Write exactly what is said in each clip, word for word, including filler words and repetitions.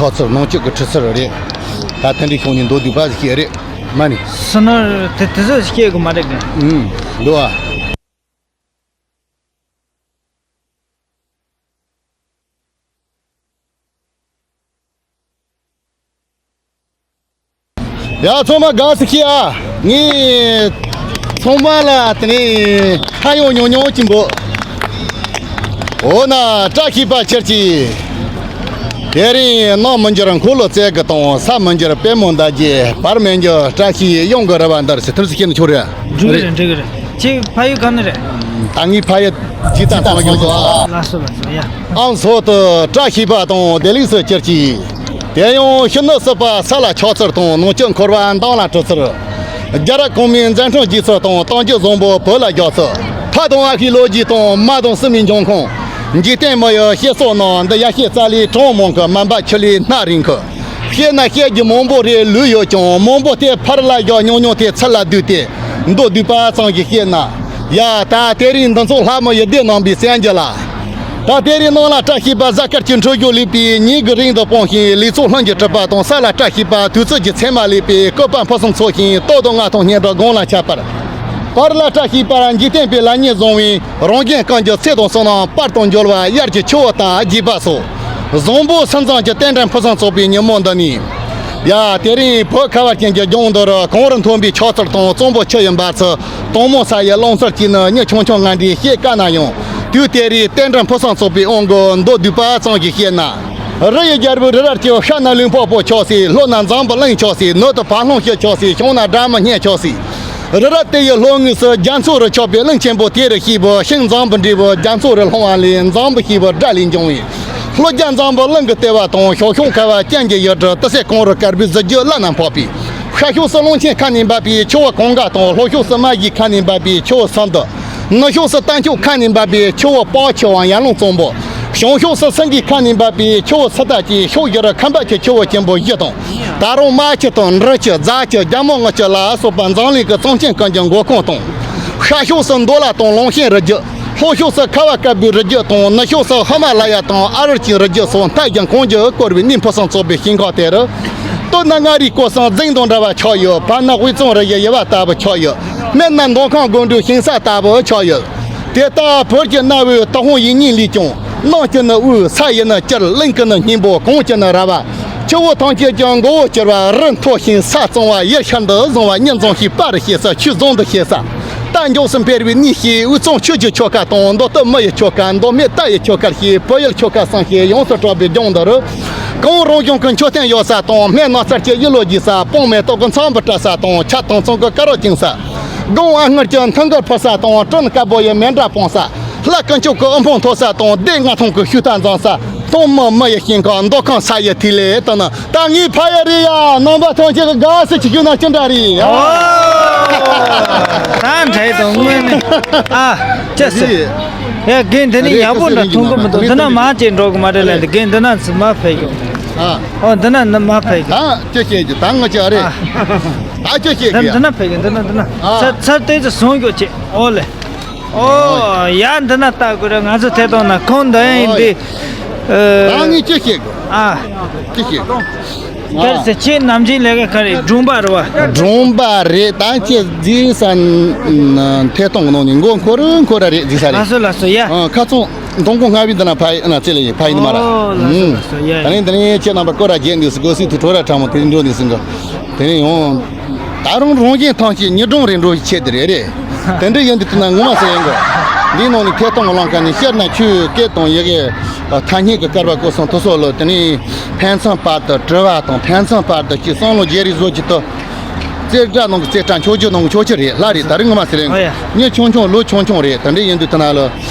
ཕོག་ཚུལ་ནང་སྐྱོད་ཀྱི་ཁྲི་ཚུལ་རེད། ད་དེ་འདྲའི་ཤོག་ནས་མདོ་སྡུད་པ་ཞིག་རེད། མ་ནི། སུ་ནོར་དེ་དེ་ཚོ་སྐྱེ་དགོས་མ་རེད་གི། ཨུམ། འདུག་ཨ། ཡ། ཚང་མ་དགའ་བསུ་ཞུ་ཨ། ངས་ཚང་མ་ལ་དེ་ནས་ཁ་ཡོང་ཉོ་ཉོ་གྱིན་པོ། འོ་ན་བཀྲ་ཤིས་པ་ཁྱེར་གྱིས། དེ་རིང་ནམ་མི་འགྱུར་འཁོར་ལོ་རྩལ་གྱི་དང་། ས་མི་འགྱུར་པད་མོ་འདབ་རྒྱས། བར་མི་འགྱུར་བཀྲ་ཤིས་གཡང་གི་རི་བ་འདིར་ཟེར། ཐུགས་སུ་ཆེ་ནི་ཆོག་རེད། འགྲིག་གི་རེད། འགྲིག་གི་རེད། ཁྱེད་ཕ་ཡུལ་ག་ནས་རེད། ད་ངའི་ཕ་ཡུལ་ཇི་ལྟར་དང་ཡོང་སོ། ལགས་སོ་ལགས་སོ་ཡ། ཨང་སོ་དུ་བཀྲ་ཤིས་པ་དང་བདེ་ལེགས་སུ་གྱུར་ཅིག། དེ་ཡང་ཕྱི་ནུབ་སྲིད་པ་ས་ལ་ཆགས་ཚུལ་དང་། ནང་སྐྱོད་འཁོར་བ་འདམ་ལ་གྲོལ་ཚུལ། རྒྱལ་རབས་གོང་མའི་མཛད་འཕྲིན་རྒྱས་ཚུལ་དང་། གཏམ་རྒྱུད་བཟང་པོ་བོད་ལ་བཞག་ཚུལ། ཕ་དང་ཨ་ཁུའི་ལོ་རྒྱུས་དང་། མ་དང་སྲིང་མོའི་འབྱུང་ཁུངས། འཇིག་རྟེན་མི་ཡི་བཤད་སྲོལ་རྣམས། འདི་ཡ་ཤེས་རྩ་ལས་གྲངས་མང་གི། མ་འབབ་ཆུ་ལས་སྣ་རིང་གི། བཤད་ན་བཤད་རྒྱུ་མང་པོ་རེ་ལོས་ཡོད་ཀྱང་། མང་པོ་དེ་ཕར་ལ་བཞག་ཉུང་ཉུང་དེ་ཚུར་ལ་བསྡུས་ཏེ། མདོ་སྡུད་པ་ཙམ་ཞིག་བཤད་ན། ཡ། ད་དེ་རིང་འདི་ཚོ་ལྷ་མོ་ཡི་སྡེ་རྣམ་པའི་གསན་རྒྱུ་ལ། ད་དེ་རིང་ནང་ལ་བཀྲ་ཤིས་པ་གཟའ་སྐར་གྱི་འཕྲོད་སྦྱོར་ལེགས་པའི་ཉིན་གྱི་རིང་དུ་སྤངས་ཤིང་། ལེགས་ཚོགས་ལྷུན་གྱིས་གྲུབ་པ་དང་། ས་ལ་བཀྲ་ཤིས་པ་དུས་ཚོད་ཀྱི་མཚན་མ་ལེགས་པའི་བཀོད་པ་ཕུན་སུམ་ཚོགས་ཤིང་། སྟོད་དང་སྔ་དང་སྙན་གྲགས་དགུང་ལ་ཁྱབ་པར། བར་ལ་བཀྲ་ཤིས་པ་འཇིག་རྟེན་པའི་ལ་ཉེ་བཟང་བའི། རང་གཞན་གང་གི་ཚེ་དང་བསོད་ནམས་དཔལ་དུ་འབྱོར་བ། དབྱར་གྱི་ཆུ་བོ་ལྟར་རྒྱས་པ་སོགས། བཟང་པོ་སུམ་ཚན་གྱི་རྟེན་འབྲེལ་ཕུན་སུམ་ཚོགས་པའི་ཉིན་མོ་འདི་ནས། ཡ། དེ་རིང་བོད་ཁ་བ་ཅན་གྱི་ལྗོངས་འདིར་གངས་རི་མཐོན་པོའི་ཆགས་ཚུལ་དང་། གཙང་པོ་ཆུ་ཡི་འབབ་ཚུལ། དྭངས་མོ་ས་ཡི་རླུང་ཚུལ་བཅས་ནི་མྱི་ཆུང་ཆུང་ང་འདྲའི་བཤད་དཀའ་ན་ཡང་། དུས་དེ་རིང་རྟེན་འབྲེལ་ཕུན་སུམ་ཚོགས་པའི་དབང་གིས་མདོ་སྡུད་པ་ཙམ་ཞིག་བཤད་ན། རི་ཡི་རྒྱལ་པོའི་རི་རབ་ཀྱི་ཤར་ན་ལུང་འཕགས་པོ་ཆགས་སྲིད། ལྷོ་ན་འཛམ་བུ་གླིང་ཆགས་སྲིད། ནུབ་ཏུ་བར་ལྷུང་ཤུལ་ཆགས་སྲིད། བྱང་ན་སྦྲ་མོ་སྙེད་ཆགས་སྲིད། རི་རབ་དེ་ཡི་ལྷོ་ངོས་སུ་རྒྱ་མཚོ་རུ་ཆགས་པའི་གླིང་ཆེན་པོ་དེ་རུ་སྐྱེས་པའི་ཤིང་འཛམ་བུ་འབྲས་བུ། རྒྱ་མཚོ་རུ་ལྷུང་བ་ལས་འཛམ་བུ་སྐྱེས་པའི་སྒྲ་ལས་འབྱུང་བའི། ལྷོ་རྒྱ་འཛམ་བུ་གླིང་གི་ལྟེ་བ་དང་། བྱང་ཕྱོགས་ཁ་བ་ཅན་གྱི་ཡུལ་གྲུ་ཏི་སེ་གངས་རི་དཀར་པོའི་གཟི་བརྗིད་བླ་ན་འཕགས་པའི། ཤར་ཕྱོགས་སུ་ཀླུང་ཆེན་ཁ་ནས་འབབ་པའི་ཆུ་བོ་གངྒཱ་དང་། ལྷོ་ཕྱོགས་སུ་མ་གཞི་ཁ་ནས་འབབ་པའི་ཆུ་བོ་སིནྡྷུ། ནུབ་ཕྱོགས་སུ་རྟ་མཆོག་ཁ་ནས་འབབ་པའི་ཆུ་བོ་དཔལ་ཆེ་བ་ཡར་ཀླུང་གཙང་པོ། བྱང་ཕྱོགས་སུ་སེང་གེ་ཁ་ནས་འབབ་པའི་ཆུ་བོ་སི་ཏ་བཅས་ཕྱོགས་བཞི་རུ་ཁམས་པ་ཆུ་ཆུ་བོ་ཆེན་པོ་བཞི་དང་། ད་རུང་རྨ་ཆུ་དང་འབྲི་ཆུ། རྫ་ཆུ། རྒྱ་མོ་རྔུལ་ཆུ་ལ་སོགས་པ་འཛམ་གླིང་གི་གཙང་ཆེན་ཀུན་གྱི་མགོ་ཁུངས་དང་། ཤར་ཕྱོགས་སུ་མདོ་ལ་དང་ལུང་ཤིང་རི་རྒྱུད། ལྷོ་ཕྱོགས་སུ་ཁ་བ་དཀར་པོའི་རི་རྒྱུད་དང་། ནུབ་ཕྱོགས་སུ་ཧི་མ་ལ་ཡ་དང་ཨ་རུ་ཆིའི་རི་རྒྱུད་སོགས་མཐའ་རྒྱང་གངས་ཀྱིས་བསྐོར་བའི་གནས་ཕུན་སུམ་ཚོགས་པའི་ཞིང་ཁམས་དེ་རུ། སྟོད་ན་མངའ་རིས་སྐོར་གསུམ་རྫིང་དང་འདྲ་བ་ཆགས་ཡོད། བར་ན་དབུས་གཙང་རི་ཡི་དབྱེ་བ་ལྟ་བུ་ཆགས་ཡོད། སྨད་ན་མདོ་ཁམས་སྒང་དྲུག་ཞིང་ས་ལྟ་བུ་ཆགས་ཡོད། དེ་ལྟར་བོད་ཀྱི་གནའ་བོའི་ཏུན་ཧོང་ཡིག་རྙིང་ལས་ཀྱང་། ནང་གི་ནི་དབུས། ས་ཡི་ནི་དཀྱིལ། གླིང་གི་ནི་སྙིང་པོ། གངས་ཀྱི་ནི་ར་བ། ཆུ་བོ་ཐམས་ཅད་ཀྱི་མགོ་བོར་གྱུར་པ། རི་མཐོ་ཞིང་ས་གཙང་བ། ཡུལ་ཤར་འདི་བཟང་བ། མྱི་འཛོམས་ཤིང་པར་བཤད་ས། ཆོས་བཟང་དུ་བཤད་ས། རྟ་མགྱོགས་སུ་འཕེལ་བའི་གནས་ཞེས། དབུས་གཙང་ཆོས་ཀྱི་ཆོལ་ཁ་དང་། མདོ་སྟོད་མི་ཡི་ཆོལ་ཁ། མདོ་སྨད་རྟ་ཡི་ཆོལ་ཁ་ཞེས། བོད་ཡུལ་ཆོལ་ཁ་གསུམ་ཞེས་ཡོངས་སུ་གྲགས་པའི་ལྗོངས་འདི་རུ། གངས་རང་བྱུང་གི་མཆོད་རྟེན་ཡོད་ས་དང་། སྨན་ནགས་ཚལ་གྱི་གཡུ་ལོ་རྒྱས་ས། སྤང་མེ་ཏོག་གི་ཚངས་བུག་བཀྲ་ས་དང་། ཆབ་ཐང་ཚང་གི་དཀར་རོ་བཅིངས་ས། སྒང་ཨ་སྔར་གྱི་མཐིང་གར་ཕུབ་ས་དང་། སྤྲིན་དཀར་པོ་ཡི་མཎྜལ་སྤུངས་ས། ལྷ་དཀོན་མཆོག་གི་དབུ་འཕང་མཐོ་ས་དང་། སྡེ་ལྔ་ཐང་གི་ཤུལ་ལྟར་འཛོམས་ས། སྟོང་མི་མི་ཡི་ཞིང་ཁམས། མདོ་ཁམས་ས་ཡི་ཐིག་ལེ་ལྟ་ན། ད་ངའི་ཕ་ཡུལ་རེད་ཡ། རྣམ་པ་ཐམས་ཅད་ཀྱིས་དགའ་བསུ་ཅིག་ཞུས་ན་ཅི་འདྲ་རེད། ཨོ། ད་འདྲ་དང་དངོས་གནས། ཨ། ཅི་ཟེར། ཡ། རྒན་འདི་ནས་ཡག་པོ་འདྲ་མཐོང་གི་མི་འདུག་འདི་ན་མ་ཅིག་འགྲོ་གི་མ་རེད་ལབ་འདི། རྒན་འདི་ན་ཚུར་མ་ཕེབས་ཡོང་། ཨ། ཨོ། འདི་ན་ནི་མ་ཕེབས་ཡོང་། ད་ཅི་བཤད་རྒྱུ། ད་ང་ཅི་རེད། ཨ། ད་ཅི་བཤད་འདི་རྒྱུ་ཡ། འདི་ན་ཕེབས་ཡོང་། འདི་ན་འདི་ན། ཨ། ཚར་ཚར་དེ་ཚོ་བཟུང་རྒྱུ་བྱེད། ཨོ་ལེ། ཨོ། ཡ། འདི་ན་ལྟ་དགོས་རེད། ང་ཚོ་ཐད་གཏོང་ན་ཁོང་འདི་ཡིན་འདི། ཨ། ད་ངས་ཅི་བཤད་དགོས། ཨ། ཅི་བཤད་དགོས། ཁྱེད་ཟེར། ཁྱེད་ནམ་རྒྱུན་ལས་ཀ་ག་རེ། སྒྲུང་པ་རེད་བ། སྒྲུང་པ་རེད། ད་ཁྱེད་རྫིག་ས་ཐད་གཏོང་གི་ནང་ནས་མགོ་འཁོར་འཁོར་ར་རེད། རྫིག་ས་རེད། ལགས་སོ་ལགས་སོ་ཡ། ཨ། ཁ་ཚོང་མདང་དགོང་སྔ་བའི་འདི་ན་ཕ་ཡི་ན་རྩེ་ལ་ཡི་ཕ་ཡི་ནི་མ་ར། ཨོ། ལགས་སོ་ལགས་སོ་ཡ་ཡ། ད་ནི་འདི་ནས་ཁྱེད་རྣམ་པ་སྐོར་ར་རྒྱས་འདུག་སི་གོ་སི་དུ་གྲོ་ར་ཁྲ་མོ་དེ་འགྲོ་འདུག་སི་འགོ། དེ་ནས་ཡང་ད་རུང་རང་བཞིན་ཐང་ཆད་ཉི་སྒྲོན་རེ་འགྲོ་བའི་ཆེད་དུ་རེད་རེད། དེ་འདྲ་ཡིན་དུས་དུ་ན་ངོ་མ་ཟེར་ཡིན་གོ། འདིའི་ནང་ནས་ཐད་གཏོང་གི་ལམ་ཁ་ནས་ཤར་ན་ཆོས་སྐད་དང་ཡི་གེ་ཐ་སྙད་ཀྱི་སྐར་བ་བཀོད་སོང་དུ་སོགས་ལ། དེ་ནས་ཕན་ཚུན་བར་དུ་དྲི་བ་དང་། ཕན་ཚུན་བར་དུ་ཅིག་བསམ་བློ་བརྗེ་རེས་བཟོ་རྒྱུ་དུ། རྩེ་གྲ་ནང་གི་རྩེ་གྲ། མཆོག་གྱུར་ནང་གི་མཆོག་གྱུར་རེད། ལྷ་རེད། ད་རིང་ངོ་མ་ཟེར་ཡིན་གོ། ཨ་ཡ། མྱི་ཆུང་ཆུང་ལོ་ཆུང་ཆུང་རེད། དེ་འདྲ་ཡིན་དུས་དུ་ན་ལ།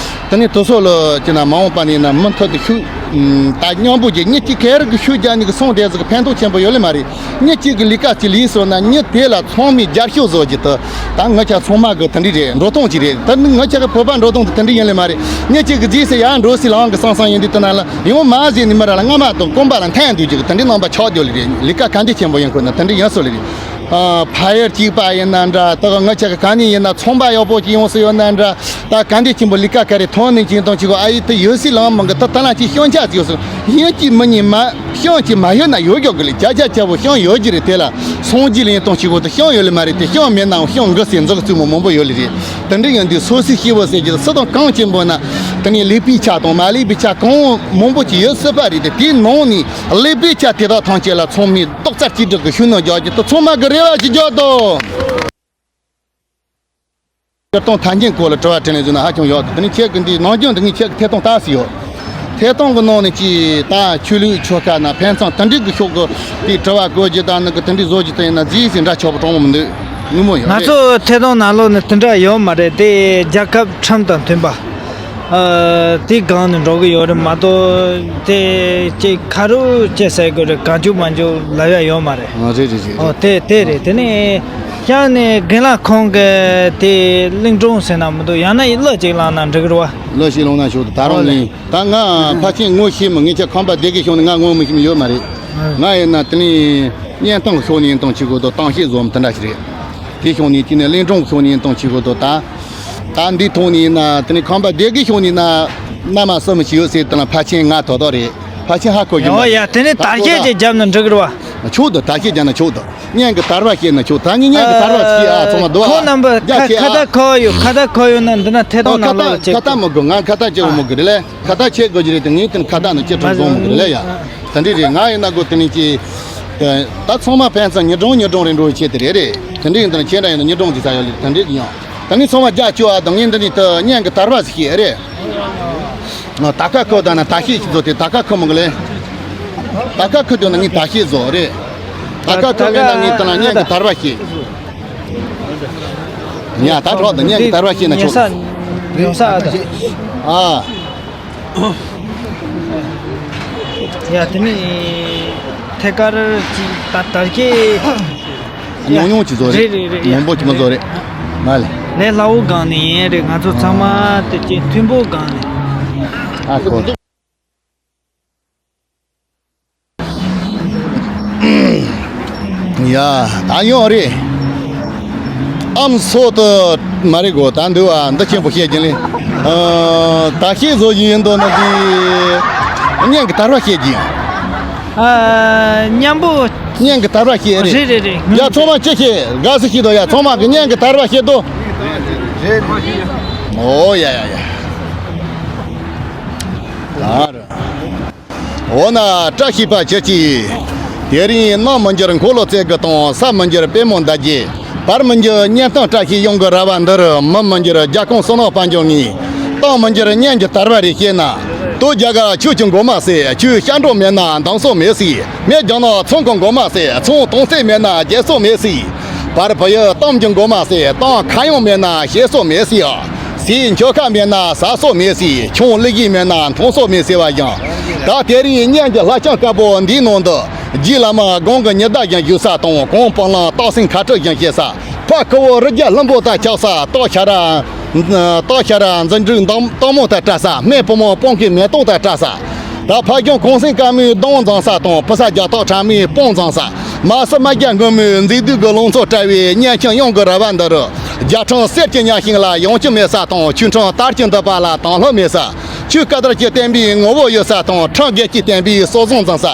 དེ་ནས་དུ་སོགས་ལ་ཅི་ན་མ་འོངས་པ་ནས་ན་མུ་མཐུད་དུ་ཤུགས་ད་མཉམ་པོ་གྱི་མྱི་གཅིག་ག་རེ་གི་ཤུགས་རྒྱག་ནི་གི་སོང་དེ་ཟིག་གི་ཕན་ཐོགས་ཆེན་པོ་ཡོད་ལེ་མ་རེད། མྱི་གཅིག་གི་ལས་ཀ་གཅིག་ལས་སོང་ན་མྱི་དེ་ལ་ཚང་མས་རྒྱབ་སྐྱོར་བཟོ་རྒྱུ་དེ། ད་ངི་ཆ་ཚང་མ་གི་དེ་འདྲ་རེད། འགྲོ་སྟངས་གཅིག་རེད། ད་ནི་ངི་ཆ་གི་བོད་པ་འགྲོ་སྟངས་དེ་དེ་འདྲ་ཡིན་ལེ་མ་རེད། མྱི་གཅིག་གི་རྗེས་སུ་ཡར་འགྲོ་སྲིད་ལའང་གི་སང་སང་ཡིན་དུས་དེ་ན་ལ་ཡང་མ་ཟེར་ནི་མི་ར་ལ་རྔ་མ་དང་རྐང་པ་ལ་འཐེན་འདུག་རྒྱུ་གི་དེ་འདྲའི་རྣམ་པ་ཆགས་རྒྱུ་ལེ་རེད། ལས་ཀ་ག་འདྲ་ཆེན་པོ་ཡིན་ཁོ་ན་དེ་འདྲ་ཡིན་སོང་ལེ་རེད། ཕ་ཡུལ་གཅིག་པ་ཡིན་ན་འདྲ། ད་ག་ང་ཅག་གི་ག་ནས་ཡིན་ན་ཚོང་པ་ཡག་པོ་ཅིག་ཡོང་སྲིད་ཡོད་ན་འདྲ། ད་ག་འདྲ་ཆེན་པོ་ལས་ཀ་ག་རེ་ཐོན་ནས་ཅིག་དང་ཅིག་གོ། ཨ་ཡི་དེ་ཡོད་སྲིད་ལང་མང་གི། ད་ད་ལ་ཅིག་སྐྱོན་ཆ་ཅིག་ཡོད་སྲིད། ཡིན་གཅིག་མིན་གཉིས་མ་སྐྱོན་ཅིག་མ་ཡོད་ན་ཡོད་ཀྱོག་གི་ལས། ཅ་ཅ་ཅ་བོ་སྐྱོན་ཡོད་ཀྱི་རེད། དེ་ལ་སོང་རྒྱུ་ལ་ཡིན་དང་ཅིག་གོ། ད་སྐྱོན་ཡོད་ལེ་མ་རེད། དེ་སྐྱོན་མེད་ནའང་སྐྱོན་འགི་སྲིད་འཛག་རྩུབ་མོ་མང་པོ་ཡོད་ལེ་རེད། དེ་འདྲ་ཡིན་དུས་སོ་སོའི་སྐྱེ་བོ་ཟེར་གྱི་སུ་དང་གང་ཆེན་པོ་ན། དེ་ནས་ལེགས་པའི་ཆ་དང་མ་ལེགས་པའི་ཆ་གང་མང་པོ་ཅིག་ཡོད་སྲིད་པ་རེད། དེ་དེའི་ནང་ནས་ལེགས་པའི་ཆ་དེ་དག་ཐམས་ཅད་ལ་ཚང་མས་རྡོག་རྩ་གཅིག་སྒྲིལ་གྱིས་ཤུགས་སྣོན་རྒྱག་རྒྱུ་དེ་ཚང་མ་གི་རེ་བ་ཅིག་རྒྱག་དང་། སྤྱིར་བཏང་ཐ་སྙད་སྐོར་ལ་དྲི་བ་དྲིས་ལན་བཟོས་ན་ཧ་ཅང་ཡག་འདུག་དེ་ནས་ཁྱེད་ཀྱི་འདིའི་ནམ་རྒྱུན་འདི་ངས་ཁྱེད་ཀྱི་ཐད་གཏོང་ལྟ་སྲིད་ཡོད། ཐད་གཏོང་གི་ནང་ནས་ཅིག་ད་ཆོས་ལུགས་ཆོལ་ཁ་ན་ཕན་ཚུན་དེ་འདྲའི་གི་ཕྱོགས་ཀྱི་དེ་དྲི་བ་བཀོད་རྒྱུ་དང་ནི་གི་དེ་འདྲའི་བཟོ་རྒྱུ་དེ་ཡིན་ན་རྫིས་སི་འདྲ་ཆོག་པ་གྲོང་མི་འདུག་ངུ་མོ་ཡོད་ང་རེད། ཚོ་ཐད་གཏོང་ནང་ལོགས་ནས་དེ་འདྲ་ཡོད་མ་རེད། དེ་རྒྱལ་ཁབ་ཁྲིམས་དང་མཐུན་པ། ཨ། དེ་སྒང་ནས་འགྲོ་གི་ཡོད་རེད་མ་གཏོགས། དེ་ཅིག་ཁ་རུ་ཅེ་ཟེར་དགོས་རེད། གང་བྱུང་མང་བྱུང་ལབ་ཡ་ཡོད་མ་རེད། ཨ། རེད་རེད་རེད་ཨོ། རེད། དེ་དེ་རེད། དེ་ནས་ཡང་ནས་རྒན་ལགས་ཁོང་གི་དེ་གླིང་སྒྲུང་ཟེར་ན་མི་འདུག་ཡང་ན་གླུ་ཅིག་བླངས་ན་འགྲིག་གི་རེད་བ། གླུ་ཞིག་བླངས་ན་ཆོག་ད་རང་ཨོ་ལེ། ཡིན། ད་ང་ཕལ་ཆེར་ངོ་ཤེས་མི་ངེད་ཅག་ཁམས་པ་སྡེ་དགེ་ཕྱོགས་ནས་ང་ངོ་མི་ཤེས་མི་ཡོད་མ་རེད། ཨ། ང་ཡིན་ན་དེ་ནས་གཉེན་སྟོན་ཕྱོགས་ནས་ཡིན་དང་ཆི་གོ་དོ་གཏམ་བཤད་བཟོ་མི་དེ་འདྲ་ཞིག་རེད། དེ་ཕྱོགས་ནས་ཅི་ནས་གླིང་སྒྲུང་ཕྱོགས་ནས་ཡིན་དང་ཆི་གོ་དོ་ད། ད་འདི་ཐོག་ནས་ཡིན་ན་དེ་ནས་ཁམས་པ་སྡེ་དགེ་ཕྱོགས་ནས་ན་མནའ་མ་སུ་མི་ཞིག་ཡོད་ཟེར་དེ་ལ་ཕལ་ཆེར་ང་དོ་དོ་རེད། ཕལ་ཆེར་ཧ་གོ་རྒྱུ་ཡོ་མ་ཡ་རེད། དེ་ནས་ད་དར་ཤེད་ཅིག་བརྒྱབ་ན་འགྲིག་གི་རེད་བ། ཆོག་འདུག་དར་ཤེད་བརྒྱབ་ན་ཆོག་འདུག་གཉེན་གྱི་དར་བ་བཤད་ན་ཆོག་ད་ངས་གཉེན་གྱི་དར་བ་བཤད་ཨ་ཚང་མ་འདུག་ཨ། ཁོ་རྣམ་པ་རྒྱ་ཁ་ཆེ་ཁ་ཨ། བཏགས་ཁོ་ཡོད། ཁ་བཏགས་ཁོ་ཡོད་ན་འདི་ན་ཐད་གཏོང་ནང་ལོགས་ལ་ཁ་བཏགས་ཁ་བཏགས་མི་དགོས། ང་ཁ་བཏགས་བྱེད་འོ་མི་དགོས་རེད་ལེ། ཁ་བཏགས་བྱེད་དགོས་ཀྱི་རེད་དེ་ངས་དེ་ཁ་བཏགས་ནི་ཅི་དྲག་བཟོ་མི་དགོས་རེད་ལེ་ཡ། དེ་འདྲས་རེད། ང་ཡིན་ན་དགོས་དེ་ནས་ཀྱི། ད་ཚང་མ་ཕན་ཚུན་ཉི་སྒྲོན་ཉི་སྒྲོན་རེ་འགྲོ་བའི་ཆེད་དེ་རེད་རེད། དེ་འདྲས་ཡིན་དུས་ཁྱེད་འདྲ་ཡིན་ན་ཉི་སྒྲོན་གྱི་ས་ཡོད་ལེ་དེ་འདྲས་ཀྱི་ཡང་། ད་ངས་ཚང་མ་རྒྱ་བསྐྱོར་བ་དང་ངས་འདི་ནས་ད་གཉེན་གྱི་དར་བ་ཟིག་བཤད་རེད། ད་ཁ་ཁོ་ད་ན་ད་ཤེས་ཤིག་བཟོ་དེ་ད་ཁ་ཁོ་མི་གི་ལེ། ད་ཁ་ཁོ་དོན་ན་ངས་ད་ཤེས་བཟོ་རེད། ད་ཁ་ཁོ་མེད་ན་ངས་ད་ན་གཉེན་གྱི་དར་བ་བཤད། ཉ་ད་གྲོགས་དང་གཉེན་གྱི་དར་བ་བཤད་ན་ཆོག་ཉན་ས་ཉན་ས་ཨ། ཡ་དེ་ནི་ཐད་ཀར་ཅིག་ད་དར་གྱི་ཉུང་ཉུང་ཅིག་བཟོ་རེད། རེད་རེད་རེད། མང་པོ་ཅིག་མ་བཟོ་རེད། མ་ལེ། ལས་སླ་བོ་སྒང་ནས་ཡིན་རེད། ང་ཚོ་ཚང་མ་དེ་ཅིག་མཐུན་པོ་སྒང་ནས། ཨ་ཁོ། ཡ། ད་ཡོང་རེད། ཨམ་སོ་དུ་མ་རེད་གོ་ད་འདུག་ཨ། འདི་ཆེན་པོ་བཤད་ཀྱིན་ལེ། ད་ཤེས་བཟོ་བཞིན་ཡིན་དོ་ན་འདི། གཉེན་གྱི་དར་བ་བཤད་ཀྱིན། ཨ། མཉམ་པོ། གཉེན་གྱི་དར་བ་བཤད་རེད། རེད་རེད་རེད། ཡ་ཚང་མ་ཅི་བཤད་དགའ་སུ་ཤེས་དོ། ཡ་ཚང་མ་གི་གཉེན་གྱི་དར་བ་བཤད་དོ། རེད་རེད། ཨོ་ཡ་ཡ་ཡ། ད་ར། འོ་ན་བཀྲ་ཤིས་པ་ཁྱེད་ཀྱིས། དེ་རིང་ནམ་མི་འགྱུར་འཁོར་ལོ་རྩེ་དགུ་དང་ས་མི་འགྱུར་པད་མོ་ཟླ་རྒྱས། བར་མི་འགྱུར་གཉེན་སྟོན་བཀྲ་ཤིས་ཡོང་གི་ར་བ་འདི་རུ། མི་མི་འགྱུར་རྒྱལ་ཁོངས་བསོད་ནམས་དཔལ་འབྱོར་ངས། གཏམ་མི་འགྱུར་གཉེན་གྱི་དར་བ་རེ་བཤད་ན། སྟོད་རྒྱ་གར་ཁྱོད་ཀྱི་མགོ་མ་ཟེར། ཁྱོད་ཤར་འགྲོ་མེད་ན་འདང་སོ་མེད་ཟེར། སྨད་རྒྱ་ནག་ཚོང་གི་མགོ་མ་ཟེར། ཚོང་གཏོང་སྲོལ་མེད་ན་རྒྱལ་སོ་མེད་ཟེར། བར་བལ་ཡུལ་གཏམ་གྱི་མགོ་མ་ཟེར། གཏམ་ཁ་གཡང་མེད་ན་བཤད་སོ་མེད་ཟེར། ཟས་མཆོད་ཁ་མེད་ན་ཟ་སོ་མེད་ཟེར། ཆུང་ལི་གི་མེད་ན་འཐུང་སོ་མེད་ཟེར་བ་བཞིན། ད་དེ་རིང་གཉེན་གྱི་ལྷ་ལྕམ་དཀར་པོ་འདིའི་ནང་དུ། རྗེ་བླ་མ་གང་གི་ཉི་ཟླ་བཞིན་བཞུགས་ས་དང་གངས་སྤང་ལམ་སྟག་སེང་ཁ་ཁྲི་བཞིན་བཞད་ས། ཕ་ཁུ་བོ་རི་རྒྱལ་ལྷུན་པོ་དང་ཆགས་ས། སྟག་ཤ་ར། སྟག་ཤ་ར་འཛིན་འགྲུལ་འདམ་སྟག་མོ་དང་བཀྲ་ས། སྨད་བུ་མོ་སྤང་གི་མེ་ཏོག་དང་བཀྲ་ས། ད་ཕ་རྒྱང་གངས་སེང་དཀར་མོའི་གདོང་འཛིན་ས་དང་། བུ་ཚ་རྒྱ་སྟག་ཁྲ་མོའི་དཔུང་འཛིན་ས། མ་སྲུ་རྨ་རྒྱལ་སྔོན་མོའི་མཛེས་སྡུག་གི་ལང་ཚོ་བཀྲ་བའི་གཉེན་ཁྱིམ་གཡང་གི་ར་བ་འདི་རུ། རྒྱ་ཕྲན་གསེར་གྱི་གཉའ་ཤིང་ལ་ཡང་བཅུད་མེད་ས་དང་། ཆོས་ཕྲན་དར་གྱི་འདུག་པ་ལ་དང་ལྷག་མེད་ས། ཆོས་བཀའ་དར་གྱི་བསྟན་པའི་ངོ་བོ་ཡོད་ས་དང་། ཁྲིམས་དགེ་གྱི་བསྟན་པའི་སྲོལ་བཟང་འཛིན་ས།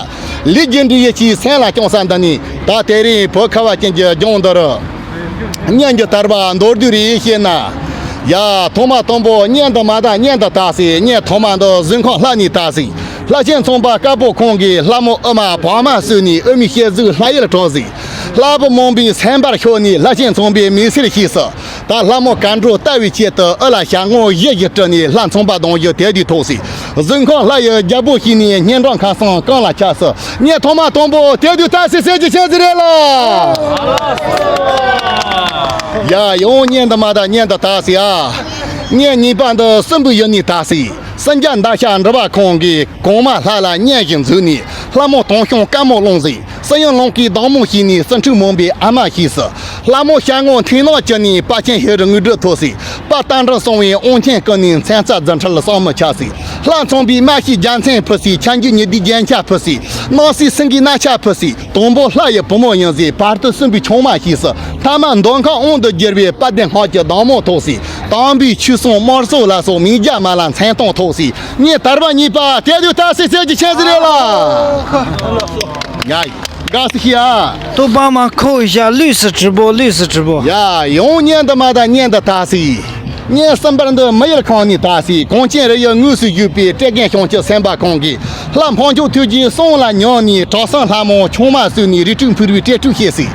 ལས་རྒྱུ་འབྲས་ཡིད་ཆེས་སེམས་ལ་བཅངས་ས་འདི་ནས། ད་དེ་རིང་བོད་ཁ་བ་ཅན་གྱི་ལྗོངས་འདི་རུ། གཉེན་གྱི་དར་བ་མདོར་བསྡུས་རེ་བཤད་ན། ཡ། ཐོག་མ་དང་པོ་གཉེན་དུ་མ་དང་གཉེན་དུ་བཏགས་སྲིད། གཉེན་ཐོག་མ་འདི་གཟིམ་ཁང་ལྷ་ནས་བཏགས་སྲིད། ལྷ་ཆེན་ཚངས་པ་དཀར་པོ་ཁོང་གིས་ལྷ་མོ་ཨུ་མ་བག་མ་གསོས་ནས་ཨུ་མའི་སྐྱེ་གཟུགས་ལྷ་ཡུལ་གྲགས་སྲིད། ལྷ་བུ་མང་པོའི་སེམས་པར་ཤོར་ནས་ལྷ་ཆེན་ཚངས་པའི་མི་ཚེར་ཤེས་སོ། ད་ལྷ་མོ་མཁའ་འགྲོ་ལྟ་བའི་ཆེད་དུ་ཨུ་ལ་ཞལ་ངོ་བཞི་བཞི་སྤྲུལ་ནས་ལྷ་ཚངས་པ་གདུང་བཞི་དེ་དུས་ཐོགས་སྲིད། གཟིམ་ཁང་ལྷ་ཡི་རྒྱལ་པོ་ཞིག་ནས་སྙན་གྲགས་ཁ་སང་གང་ལ་ཁྱབ་སོ། གཉེན་ཐོག་མ་དང་པོ་དེ་དུས་བཏགས་སྲིད་ཟེར་རྒྱུ་ཆི་ཟིག་རེད་ལ། ཡ། ཡང་གཉེན་དུ་མ་དང་གཉེན་དུ་བཏགས་སྲིད་ཨ། གཉེན་གཉིས་པ་འདི་སྲིན་པོའི་ཡུལ་ནས་བཏགས་སྲིད། སྲིན་རྒྱལ་མདའ་ཤ་འབྲི་བ་ཁོང་གིས་གོང་མ་ལྷ་ལ་གཉེན་བཞིན་འཛུལ་ནས་ལྷ་མོ་དང་ཤོང་དཀར་མོ་བླངས་ཟིག། སྲིན་ཡུལ་ལང་ཀའི་བདག་མོ་ཞིག་ནས་སྲིན་ཕྲུག་མང་པོའི་ཨ་མ་ཞིག་སུ། ལྷ་མོ་ཞལ་ངོ་མཐིང་ནག་གྱུར་ནས་དཔལ་ཆེན་ཧེ་རུ་དངོས་གྲུབ་ཐོབ་སྲིད། དཔལ་རྟ་མགྲིན་གསང་བའི་དབང་ཆེན་ཀུན་ནས་མཚན་རྩ་རྫུ་འཕྲུལ་བསམ་མི་ཁྱབ་སྲིད། ལྷ་མཚོན་པའི་རྨ་ཤིང་རྒྱལ་མཚན་ཕུལ་སའི། ཁྱེད་ཀྱི་ཉི་ཟླའི་རྒྱན་ཆ་ཕུལ་སའི། སྣང་སྲིད་སེང་གེའི་རྣ་ཆ་ཕུལ་སའི། དང་པོ་ལྷ་ཡི་བུ་མོ་ཡིན་སའི། བར་དུ་སྲིན་པོའི་ཆུང་མ་ཞེས་སུ། ཐ་མ་མདོ་ཁམས་དབང་དུ་བསྒྱུར་བའི། དཔལ་ལྡན་སྔགས་ཀྱི་བདག་མོ་ཐོབ་སའི། དམ་པའི་ཆོས་སྲུང་དམར་སོག་ལ་སོགས། མིང་རྒྱ་མ་ལ་མཚན་མཐོང་ཐོབ་སའི། ངའི་དར་བ་གཉིས་པ་དེ་དུས་ད་སྲིད་གསེར་གྱི་ཆེན་ཟེར་རེད་ལ། ཡ། དགའ་སི་ཤི་ཨ། ཏོ་པ་མ་ཁོ་ཡ་ལུས་སུ་གྲི་པོ་ལུས་སུ་གྲི་པོ། ཡ། ཡང་གཉེན་དུ་མ་དང་གཉེན་དུ་ད་སི། ངའི་གསུམ་པར་འདི་མི་ཡུལ་ཁང་ནས་ད་སི། གངས་ཅན་རི་ཡི་ངོས་སུ་བཞུགས་པའི། བཀྲས་རྒན་ཞིང་ཆེན་སེམས་དཔའ་ཁོང་གིས། ལྷ་འཕགས་མཆོག་ཐུགས་རྗེའི་གསུང་ལ་ཉོན་ནས། གྲྭ་ཚང་ལྷ་མོ་ཆུང་མ་བསུས་ནས། རི་ཁྲོད་ཕུར་བུའི་སྤྲེལ་ཕྲུག་བཤད་སི།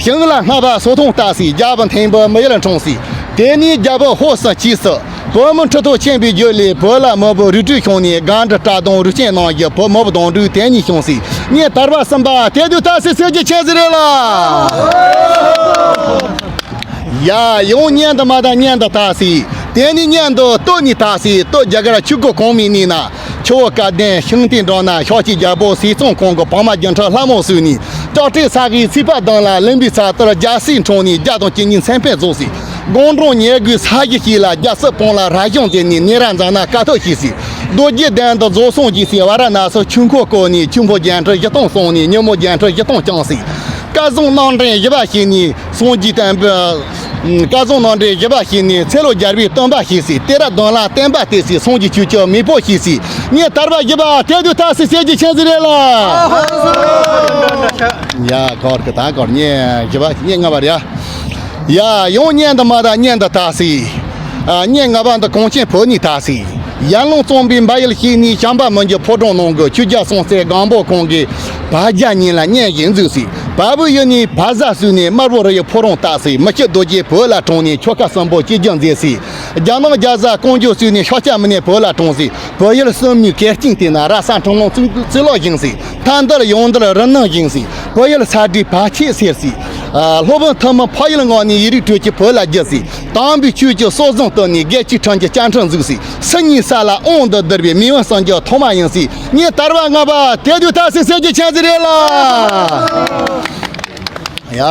ཞིང་ལ་སྔགས་པ་སོ་ཐུང་ལྟ་སི། རྒྱལ་པོ་འཐེན་པའི་མི་ཡུལ་འཁྲུངས་སི། དེ་ནས་རྒྱལ་པོ་ཧོར་སུ་ཆས་སི། བོད་མི་ཁྲི་ཐོག་ཆེན་པོའི་རྒྱུད་ལས། བོད་ལ་མི་བུ་རིགས་དྲུག་བྱུང་ནས། སྒང་དྲུག་བཀྲག་མདངས་རུས་ཆེན་ནང་བཞིན། བོད་མི་བུ་དོང་དྲུག་དེ་ཉིད་བྱུང་སི། ངའི་དར་བ་གསུམ་པ་དེ་དུས་ད་སི་གསེར་གྱི་ཆེན་ཟེར་རེད་ལ། ཡ། ཡང་གཉེན་དུ་མ་དང་གཉེན་དུ་ད་སི། དེ་ནས་གཉེན་དུ་སྟོད་ནས་ད་སི། སྟོད་རྒྱ་གར་ཆོས་སྐུ་གོང་མའི་གནས་ན། ཆུ་བོ་སྐལ་ལྡན་ཤིང་རྟའི་འགྲམ་ན། ཤཱཀྱའི་རྒྱལ་པོ་ཟས་གཙང་ཁོང་གི། བག་མ་སྒྱུ་འཕྲུལ་ལྷ་མོ་བསུས་ནས། ལྕགས་སྤྲེལ་ས་གའི་ཚིགས་པ་གདོང་ལ་ལེན་པའི་ཚེ། དེར་རྒྱལ་སྲས་འཁྲུངས་ནས། བརྒྱ་དང་བཅུ་གཉིས་མཚན་དཔེ་རྫོགས་སི། སྒང་དྲུང་ཉེ་དགུའི་ས་གཞི་ཞིག་ལ། རྒྱལ་སྲས་སྤང་ལ་རབ་བྱུང་མཛད་ནས། ནཻ་རཉྫ་ན་དཀའ་ཐུབ་བྱས་སི། རྡོ་རྗེ་གདན་དུ་རྫོགས་སངས་རྒྱས་སི། ཝཱ་ར་ཎ་སིར་ཆོས་འཁོར་བསྐོར་ནས། ཆོས་འཁོར་རྒྱན་འཕྲུལ་བཞི་སྟོང་གསུངས་ནས། ཉིན་མོ་རྒྱན་འཕྲུལ་བཞི་སྟོང་བསྐྱངས་སི། སྐལ་བཟང་རྣམ་འདྲེན་བཞི་པ་ཞིག་ནས་སངས་རྒྱས་བསྟན་པའི། སྐལ་བཟང་རྣམ་འདྲེན་བཞི་པ་ཞིག་ནས་ཚེ་ལོ་བརྒྱ་པའི་སྟོན་པ་ཞིག་སི། གཏད་རབས་གདོང་ལ་བསྟན་པ་གཏད་སི། སངས་རྒྱས་ཆོས་ཀྱི་མེས་པོ་ཞིག་སི། ངའི་དར་བ་བཞི་པ་དེ་དུས་ད་སི་གསེར་གྱི་ཆེན་ཟེར་རེད་ལ། ཡ། གོར་གི་ད་གོར་ངའི་བཞི་པ་ངའི་ལྔ་པ་རེད་ཡ། ཡ། ཡང་གཉེན་དུ་མ་དང་གཉེན་དུ་ད་སི། ཨ། ངའི་ལྔ་པ་འདི་གངས་ཅན་བོད་ནས་ད་སི། ཡར་ཀླུང་གཙང་པོའི་འབའ་ཡུལ་ཞིག་ནས། བྱམས་པ་མི་འགྱུར་ཕོ་བྲང་ནང་གི། ཆོས་རྒྱལ་སྲོང་བཙན་སྒམ་པོ་ཁོང་གིས། བར་བརྒྱ་གཉིས་ལ་གཉེན་ཞིག་འཛུགས་སི། བལ་པོའི་ཡུལ་ནས་བལ་བཟའ་བསུས་ནས། དམར་པོ་རི་ཡི་ཕོ་བྲང་བཏགས་སི། མི་ཕྱུགས་རྡོ་རྗེ་བོད་ལ་འཁྲུངས་ནས། ཆོལ་ཁ་གསུམ་པོ་གཅིག་གྱུར་མཛད་སི། རྒྱ་ནག་རྒྱ་བཟའ་ཀོང་ཇོ་བསུས་ནས། ཤཱཀྱ་མི་ནས་བོད་ལ་འཁྲུངས་སི། བོད་ཡུལ་སྲིན་མོའི་གད་སྙིགས་དེ་ན། ར་ས་འཁྲུངས་ལུང་གཙུག་ལག་བཞེངས་སི། ཐང་འདར་ཡོང་འདར་རི་ནང་བཞེངས་སི། བོད་ཡུལ་ས་སྦྲེལ་བར་ཆད་སེལ་སི། ཨ། སློབ་དཔོན་ཐུན་མོང་འཕགས་ཡུལ་ངོགས་ནས། ཡིག་རིགས་དྲུག་ཅུ་བོད་ལ་བསྒྱུར་སི། དམ་པའི་ཆོས་ཀྱི་སྲོལ་བཟང་བཏོད་ནས། དགེ་བཅུའི་ཁྲིམས་ཀྱི་བཅའ་ཁྲིམས་འཛུགས་སི། སྲིད་གཉིས་ས་ལ་དབང་དུ་བསྡུར་བའི། མི་དབང་སངས་རྒྱས་ཐོག་མ་ཡིན་སི། ངའི་དར་བ་ལྔ་པ་དེ་དུས་ད་སི་གསེར་གྱི་ཆེན་ཟེར་རེད་ལ། ཡ།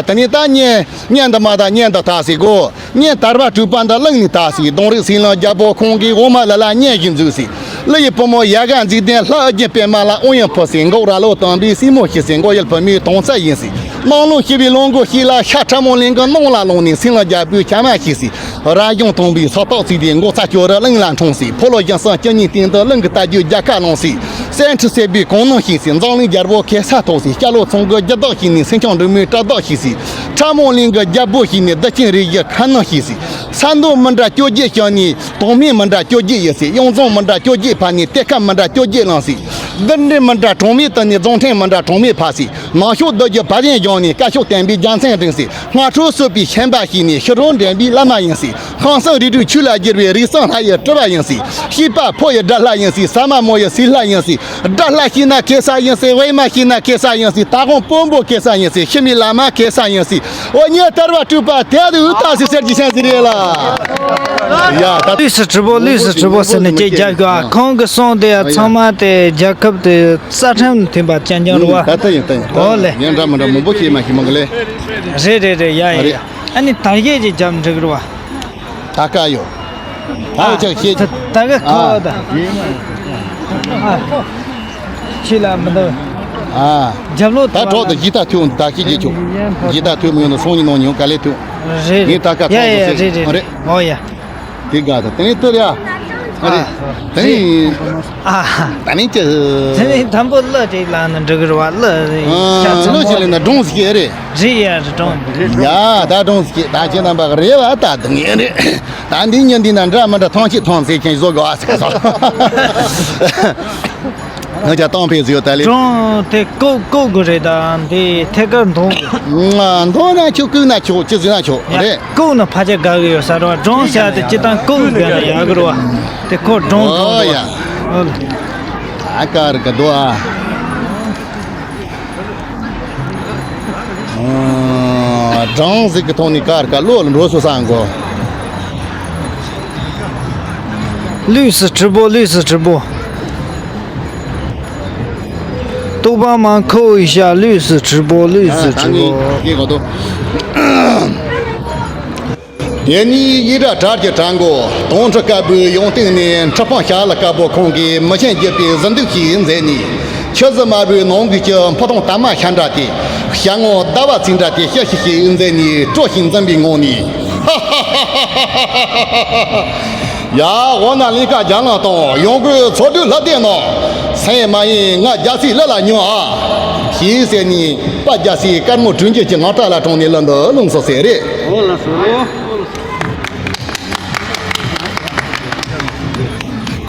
དེ་ནས་ད་གཉེན། གཉེན་དུ་མ་དང་གཉེན་དུ་ད་སི་གོ། ངའི་དར་བ་དྲུག་པ་འདི་གླིང་ནས་ད་སི། ལྡོང་རིག་སྲིན་ལང་རྒྱལ་པོ་ཁོང་གིས། འོ་མ་ལི་ལ་གཉེན་ཞིག་འཛུགས་སི། ཀླུ་ཡི་བུ་མོ་ཡ་ག་མཛེས་ལྡན་ལྷ་ཨོ་རྒྱན་པད་མ་ལ་དབང་ཡང་ཕུལ་སི། འགོག་ར་ལོ་དམ་པའི་སྲས་མོ་ཞིག་སི། འགོག་ཡུལ་བུད་མེད་དོང་རྩེ་ཡིན་སི། སྣང་ལུང་ཞི་བའི་ལོ་འགོ་ཞིག་ལ། ཤར་ཁྲ་མོ་གླིང་གི་གནམ་ལ་ལོག་ནས། སྲིན་ལང་རྒྱལ་པོའི་བྱ་མ་ཞིག་སི། རབ་བྱུང་སྟོན་པའི་ས་རྟགས་བརྩིས་ཏེ། འགོག་རྩ་སྐྱོ་རི་གླིང་ལ་འཁྲུངས་སི། ཕོ་ལོ་ཞང་སང་བཅུ་གཉིས་སྟེང་དུ། གླིང་གི་རྟ་རྒྱུག་རྒྱལ་ཁ་བླངས་སི། སེང་ཁྲི་སྲིད་པའི་གོང་ནང་ཞིག་སི། འཛམ་གླིང་རྒྱལ་པོ་གེ་སར་ཐོབ་སི། སྐྱ་ལོ་ཚང་གི་རྒྱུ་བདག་ཞིག་ནས། སེང་ལྕམ་འབྲུག་མོའི་གྲྭ་བདག་ཞིག་སི། ཁྲ་མོ་གླིང་གི་རྒྱལ་པོ་ཞིག་ནས། བདུད་ཆེན་རིགས་བཞིའི་ཁ་ནང་ཞིག་སི། ས་འདོད་མི་འདྲ་བཅོ་བརྒྱད་བྱུང་ནས། དོན་སྨིན་མི་འདྲ་བཅོ་བརྒྱད་ཡོད་སི། གཡུང་རྫོང་མི་འདྲ་བཅོ་བརྒྱད་ཕབ་ནས། གཏེར་ཁ་མི་འདྲ་བཅོ་བརྒྱད་བླངས་སི། གདུགས་འདྲེ་མི་འདྲ་གྲངས་མེད་བཏུལ་ནས། རྫོང་ཕྲན་མི་འདྲ་གྲངས་མེད་ཕབ་སི། ནག་ཕྱོགས་རྡོ་རྗེ་བ་དན་བཞེངས་ནས། བཀའ་ཤོག་བསྟན་པའི་རྒྱལ་མཚན་བསྒྲེངས་སི། སྔ་དྲོ་གསོད་པའི་ཤན་པ་ཞིག་ནས། ཕྱི་དྲོ་འདྲེན་པའི་བླ་མ་ཡིན་སི། ཁང་གསུམ་རིགས་དྲུག་ཆོས་ལ་བསྒྱུར་བའི། རིགས་གསུམ་ལྷ་ཡི་སྤྲུལ་པ་ཡིན་སི། བྱིས་པ་ཕོ་ཡི་དགྲ་ལྷ་ཡིན་སི། ཟ་མ་མོ་ཡི་སྲས་ལྷ་ཡིན་སི། དགྲ་ལྷ་ཤེས་ན་གེ་སར་ཡིན་སི། དབུ་མ་ཤེས་ན་གེ་སར་ཡིན་སི། ད་དགོང་དཔོན་པོ་གེ་སར་ཡིན་སི། ཤི་མི་ལ་མ་གེ་སར་ཡིན་སི། འོ་ངའི་དར་བ་དྲུག་པ་དེ་དུ་ད་སི་གསེར་གྱི་ཆེན་ཟེར་རེད་ལ། ཡ་ད། ལུས་སུ་གྲི་པོ་ལུས་སུ་གྲི་པོ་ཟེར་ནས་ཅིག་རྒྱབ་དགོས། ཨ། ཁོང་གི་གསུང་དེ་ཡ་ཚང་མ་དེ་རྒྱལ་ཁབ་དེ་རྩ་ཁྲིམས་མཐུན་པ་རྐྱང་རྐྱང་རེད་བ། ད་ལྟ་ཡིན་ད་ཡིན། ཨོ་ལེ། ཡང་འདྲ་མི་འདྲ་མང་པོ་ཤེས་མ་ཤེས་མང་གི་ལེ། རེད་རེད་རེད། ཡ་ཡ་ཡ། ཨ་ནི་དར་ཡས་ཀྱི་རྒྱབ་འགྲིག་རེད་བ། ད་ཀ་ཡོད། ད་ཨ་ཅག་ཤེས། ད་ད་ག་ཨ་ཁོ་ད། ཨ། ཁྱི་ལ་མི་འདུག་ཨ། རྒྱབ་ལོག་ད་གྲོགས་དང་ཇི་ལྟར་ཐུག་ད་ཤེས་ཀྱི་ཆོག་ཇི་ལྟར་ཐུག་མི་ཡོང་ན་སོང་ཉིན་ནང་ཉོན་ག་ལེ་ཐུག་རེད་ངས་ད་ཀ་ཡ་ཐོག་ཡ་ཏུ་ཡ་རེད་རེད་རེད། ཨོ་ཡ། དེ་ག་ད་དེ་ནས་ཏུ་ཡ། ཨ་རེད། ཨ། དེ་ནས། ཨ། ད་ནི་ཅི། དེ་ནི་དང་པོ་གླུ་ཅིག་བླངས་ན་འགྲིག་གི་རེད་བ། གླུ་ཨ། ཤ་ཚ་གླུ་ཅིག་མོ་ལེན་ན་སྒྲུང་ཟིག་རེད། རེད་ཡ་རེད། སྒྲུང་། ཡ་ད་སྒྲུང་ཟིག་ད་ཁྱེད་རྣམ་པ་རེད་བ། ད་དུང་ངས་རེད། ད་འདི་ཉིན་འདི་ན་འདྲ་མི་འདྲ་ཐང་ཆད་ཐང་ཟེར་མཁན་བཟོ་དགོས་ཨ་ཟེར་སོང་། ང་ཅག་གཏམ་དཔེ་ཟིག་ཡོད་ད་ལེ། སྒྲུང་དེ་ཀོ་ཀོ་གི་རེད། ད་འདི་ཐད་ཀར་འདོན་གི། ང་འདོན་ན་ཆོག་བཀོད་ན་ཆོག་ཅི་ཟེར་ན་ཆོག་ཡ་རེད། བཀོད་ན་ཕལ་ཆེར་དགའ་གི་ཡོད་ས་རེད་བ། སྒྲུང་བཤད་དེ་སྤྱི་བཏང་བཀོད་དགོས་ན་ཡག་གི་རེད་བ། དེ་ཁོ་སྒྲུང་སྒྲུང་ཨོ་ཡ། རེད་བ། ཨོ་ལེ། ད་ཀར་ག་དོ་ཨ། ཨ། སྒྲུང་ཟིག་གི་ཐོག་ནས་ཀར་ག་བློ་ལ་འགྲོ་སོ་སང་གོ། ལུས་སུ་གྲི་པོ་ལུས་སུ་གྲི་པོ། རྟོགས་པ་མ་འཁོར་བའི་ཞྭ། ལུས་སུ་གྲི་པོ་ལུས་སུ་གྲི་པོ། ཨ། ད་ངས་སྐད་གོ་དོ། དེ་ནས་ཡིག་ར་གྲལ་གྱི་གྲལ་མགོ་དོང་ཁྲི་དཀར་པོའི་ཡང་སྟེང་ནས་ཁྲི་འཕང་ཤ་ལ་དཀར་པོ་ཁོང་གིས་མི་ཆེན་བརྒྱུད་པའི་གཟི་མདོག་ཅིག་མཛད་ནས། ཆུ་བཞི་དམར་པོའི་ནང་གི་ཆུ་ཕུ་ཐུང་དར་མ་ཤར་འདྲ་དེ། ཞལ་ངོ་ཟླ་བ་ཚེས་འདྲ་དེ་ཤ་ཤི་ཤི་མཛད་ནས་སྤྲོ་ཞིང་འཛུམ་པའི་ངང་ནས། ཡ། འོ་ན་གླིང་དཀར་རྒྱ་ལང་དང་ཡང་སྒོས་ཚོགས་དྲུག་ལྷ་སྡེ་རྣམས། སེམས་མ་ཡེངས་ང་རྒྱལ་སྲས་གླུ་ལ་སྙོན་ཨ། ཞེས་ཟེར་ནས་དཔལ་རྒྱལ་སྲས་དཀར་མོ་དྲུང་འགྱུར་གྱི་ངག་སྒྲ་ལ་དྲངས་ནས་གླུ་འདི་ལུང་སོགས་ཟེར་རེད། འོ་ལགས་སོ།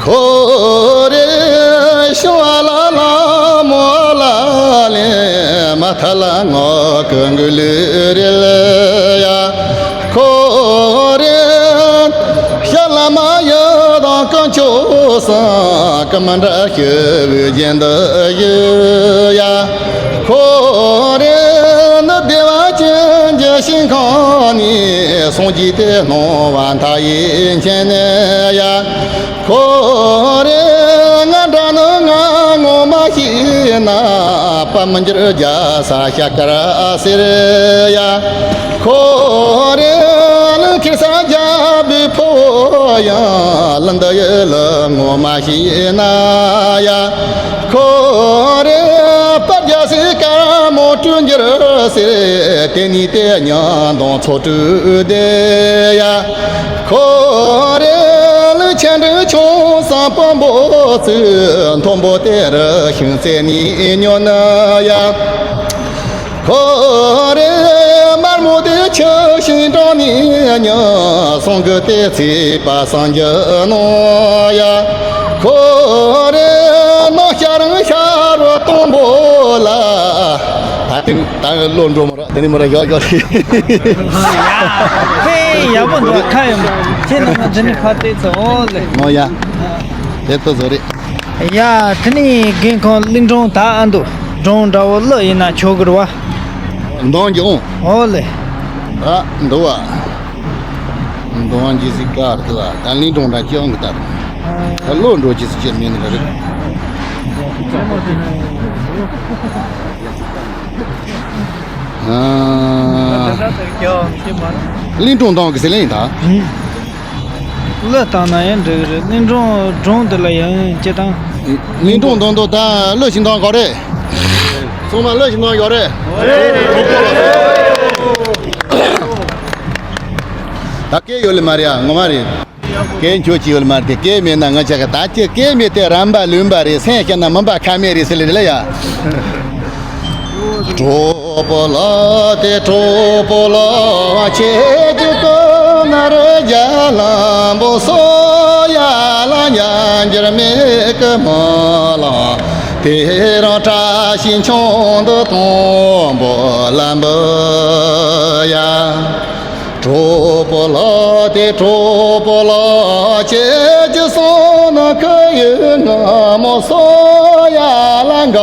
འཁོར་རེ་ཤོ་ལ་ལ་མོ་ལ་ལེ་མ་ཐ་ལ་ངོ་ཀུན་གུ་ལུ་རེ་ལ་ཡ། འཁོར་རེ་ཤ་ལ་མ་ཡ་དང་ཀུན་ཆོ་སང་ཀུ་མ་འདྲ་ཤི་བུ་རྒྱན་འདི་ཡུ་ཡ། འཁོར་རེ་ནི་བདེ་བ་ཅན་གྱི་ཞིང་ཁམས་ནས་སངས་རྒྱས་ཏེ་སྣང་བ་མཐའ་ཡས་མཁྱེན་ནས་ཡ། ཁོ་རེ་ང་འདྲ་ནི་ང་ངོ་མ་ཤེས་ན་དཔལ་མི་འགྱུར་རྒྱལ་ས་ཤ་ཀར་ཟེར་ཡ། ཁོ་རེ་ལུང་ཁྱེར་ས་རྒྱལ་པོའི་ཕོ་ཡང་ལུང་འདི་ཡི་ལུང་ངོ་མ་ཤེས་ན་ཡ། ཁོ་རེ་དཔལ་རྒྱལ་སྲས་དཀར་མོ་སྤྲུལ་འགྱུར་ཟེར། དེ་ནས་དེ་ཉང་དང་ཚོགས་སྤྲུལ་སྡེ་ཡ། ཁོ་རེ་ལུགས་ཆེན་འབྲིང་ཆུང་སང་དཔོན་པོ་ཚུ་མཐོན་པོ་དེ་རུ་ཤིང་རྩེ་ནས་ཉོ་ནི་ཡ། ཁོ་རེ་དམར་མོ་དེ་ཆུ་ཤིང་དྲང་ནས་ཉོ་སོང་གི་དེ་ཚེ་པ་སངས་རྒྱུ་ནོ་ཡ། ཁོ་རེ་ནོ་ཤ་རང་ཤ་རོ་སྟོང་པོ་ལ། ད་ད་བློ་འགྲོ་མ་ར། དེ་ནི་མོ་ར་ཡག་ཡག་རེད། ཡ། དཔེ་ཡག་པོ་འདུག་ཁ་ཡོང་། ཁྱེད་རྣམ་པ་འདི་ནས་ཕར་བལྟས་ཚེ་འོ་ལེ། ཨོ་ཡ། དེ་ལྟ་བཟོ་རེད། ཡ། དེ་ནི་རྒན་ཁོང་གླིང་སྒྲུང་ད་ཨ་འདུག་སྒྲུང་འདྲ་བོ་གླུ་ཡིན་ན་ཆོག་གི་རེད་བ། འདང་རྒྱག་འོང་། ཨོ་ལེ། ཨ་འདུག་བ། འདང་རྒྱག་ཟིག་ག་རེད་བ། ད་གླིང་སྒྲུང་འདྲ་ཅི་ཡོང་གི་ད། ད་བློ་འགྲོ་རྒྱུ་ཟིག་ཅི་མིན་ནི་རེད། ཨ། གླིང་སྒྲུང་འདང་གི་ཟེར་ལེ་ཡིན་ད། ཨུམ། གླུ་བཏང་ན་ཡང་འགྲིག་གི་རེད། གླིང་སྒྲུང་སྒྲུང་དེ་ལ་ཡང་ཅི་དང་། གླིང་སྒྲུང་འདང་དུ་ད་གླུ་ཞིག་འདང་དགོས་རེད། ཚང་མ་གླུ་ཞིག་འདང་ཡོད་རེད། ད་སྐད་ཡོད་ལེ་མ་རེད་ཨ། ངོ་མ་རེད། སྐད་འཁྱོག་ཅིག་ཡོད་ལེ་མ་རེད་དེ། སྐད་མེད་ན་ང་ཅག་གི་ད་ཅི་སྐད་མེད་དེ་རམ་པ་ལུམ་པ་རེད། སེམས་སྐྱིད་ན་མུན་པ་ཁ་མེད་རེད་ཟེར་ལེ་རེད་ལ་ཡ། གྲོགས་པོ་ལགས་དེ་གྲོགས་པོ་ལགས། ཁྱེད་ཀྱི་སྐུ་ན་རུ་རྒྱ་ལམ་པོ་སོ་ཡ་ལ་ཉ་འགྱུར་མེད་ཀི་མ་ལ། དེ་རང་བཀྲ་ཤིས་ཆུང་དུ་གཏོང་པོ་ལམ་པོ་ཡ། གྲོགས་པོ་ལགས་དེ་གྲོགས་པོ་ལགས། ཁྱེད་ཀྱི་སོང་ན་ཁ་ཡོད་ང་མོ་སོ་ཡ་ལ་འགག་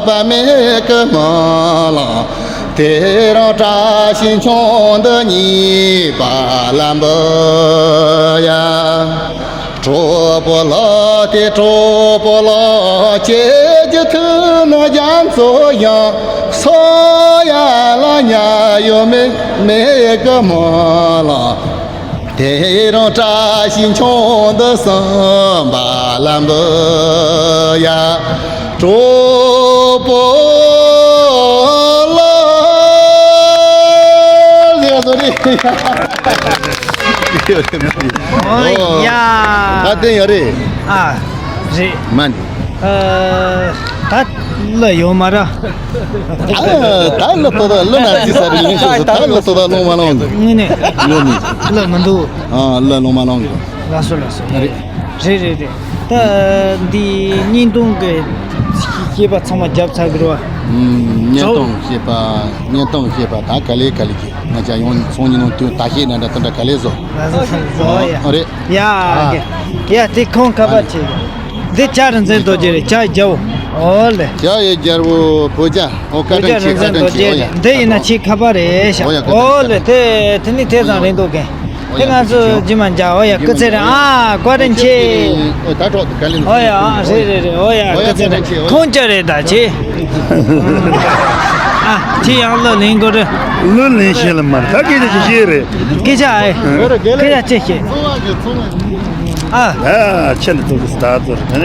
པ་མེད་ཀི་མ་ལ། དེ་རང་བཀྲ་ཤིས་ཆུང་འདི་གཉིས་པ་ལམ་པོ་ཡ། གྲོགས་པོ་ལགས་དེ་གྲོགས་པོ་ལགས། ཁྱེད་ཀྱི་ཐུགས་ན་རྒྱ་མཚོ་ཡང་སོ་ཡ་ལ་ཉ་ཡོད་མེད་མེད་ཀི་མ་ལ། དེ་རང་བཀྲ་ཤིས་ཆུང་འདི་གསུམ་པ་ལམ་པོ་ཡ། གྲོགས་པོ་ལགས་ཟེར་བ་ཚོ་རེད། ཨོ་ཡ། ད་དེ་ཡོད་རེད། ཨ། རེད། མན། ཨ། ད་གླུ་ཡོད་མ་ར། ད་ད་གླུ་ཏོ་ད་གླུ་ན་ཙི་ས་རེད་ཡིན་ཤོས་སུ། ད་གླུ་ཏོ་ད་ལོང་མ་ལོང་གི། དངོས་གནས། གླུ་མི། གླུ་མི་འདུག་ཨ། གླུ་ལོང་མ་ལོང་གི། ལགས་སོ་ལགས་སོ། རེད། རེད་རེད་རེད། ད་འདི་བརྙན་ཐུང་གི་བཤད་པ་ཚང་མ་བརྒྱབ་ཚར་གི་རེད་བ། ཨུམ། བརྙན་ཐུང་བཤད་པ། བརྙན་ཐུང་བཤད་པ་ད་ག་ལེ་ག་ལེ་གི་ང་ཅག་ཡང་སང་ཉིན་ནང་དུས་ད་ཤེས་ན་འདྲ་ད་འདྲ་ག་ལེ་བཟོ། ལགས་སོ་ལགས་སོ། ཡ། ཨ་རེད། ཡ། ཨ། ཡ་དེ་ཁོང་ཁ་པར་ཨ་ཆེ། འདི་ལྕགས་རིག་འཛིན་རྡོ་རྗེ་རེད། ལྕགས་རྒྱལ་པོ། ཨོ་ལེ། ལྕགས་ཡི་རྒྱལ་པོ་བོད་ལྕགས། ཨོ། བཀའ་དྲིན་ཆེ། བཀའ་དྲིན་ཆེ། ཨོ་ཡ། འདི་ཡིན་ན་ཆེ་ཁ་པར་རེད་ཤག་ཨོ་ཡ། བཀའ་དྲིན་ཆེ། ཨོ་ལེ། དེ་དེ་ནི་དེ་ཙམ་རིང་འདུག་གན། དེ་ང་ཚོ་རྗེས་མ་མཇལ། ཨོ་ཡ། སྐུ་ཚེ་རིང་། ཨ། བཀའ་དྲིན་ཆེ། ཨོ་ད་གྲོགས་དེ་ག་ལེ་འདུག་ཨོ་ཡ། ཨ། རེད་རེད་རེད། ཨོ་ཡ། ཨོ་ཡ། སྐུ་ཚེ་རིང་། བཀའ་དྲིན་ཆེ། ཨོ་ཡ། ཁོང་ཅག་རེད་ད་ཆེ། ཨ། ཁྱེད་ཡང་གླུ་ལེན་དགོས་རེད། ལོས་ལེན་ཤེས་ལ་མ་རེད། ད་སྐད་ཆ་ཅིག་བཤད་རེད། སྐད་ཆ་ཨེ། སྐད་ཆ་ཅིག་བཤད། ཨ། ཨ་ཁྱེད་འདི་ཚོ་གི་ད་ཚོར་ནས།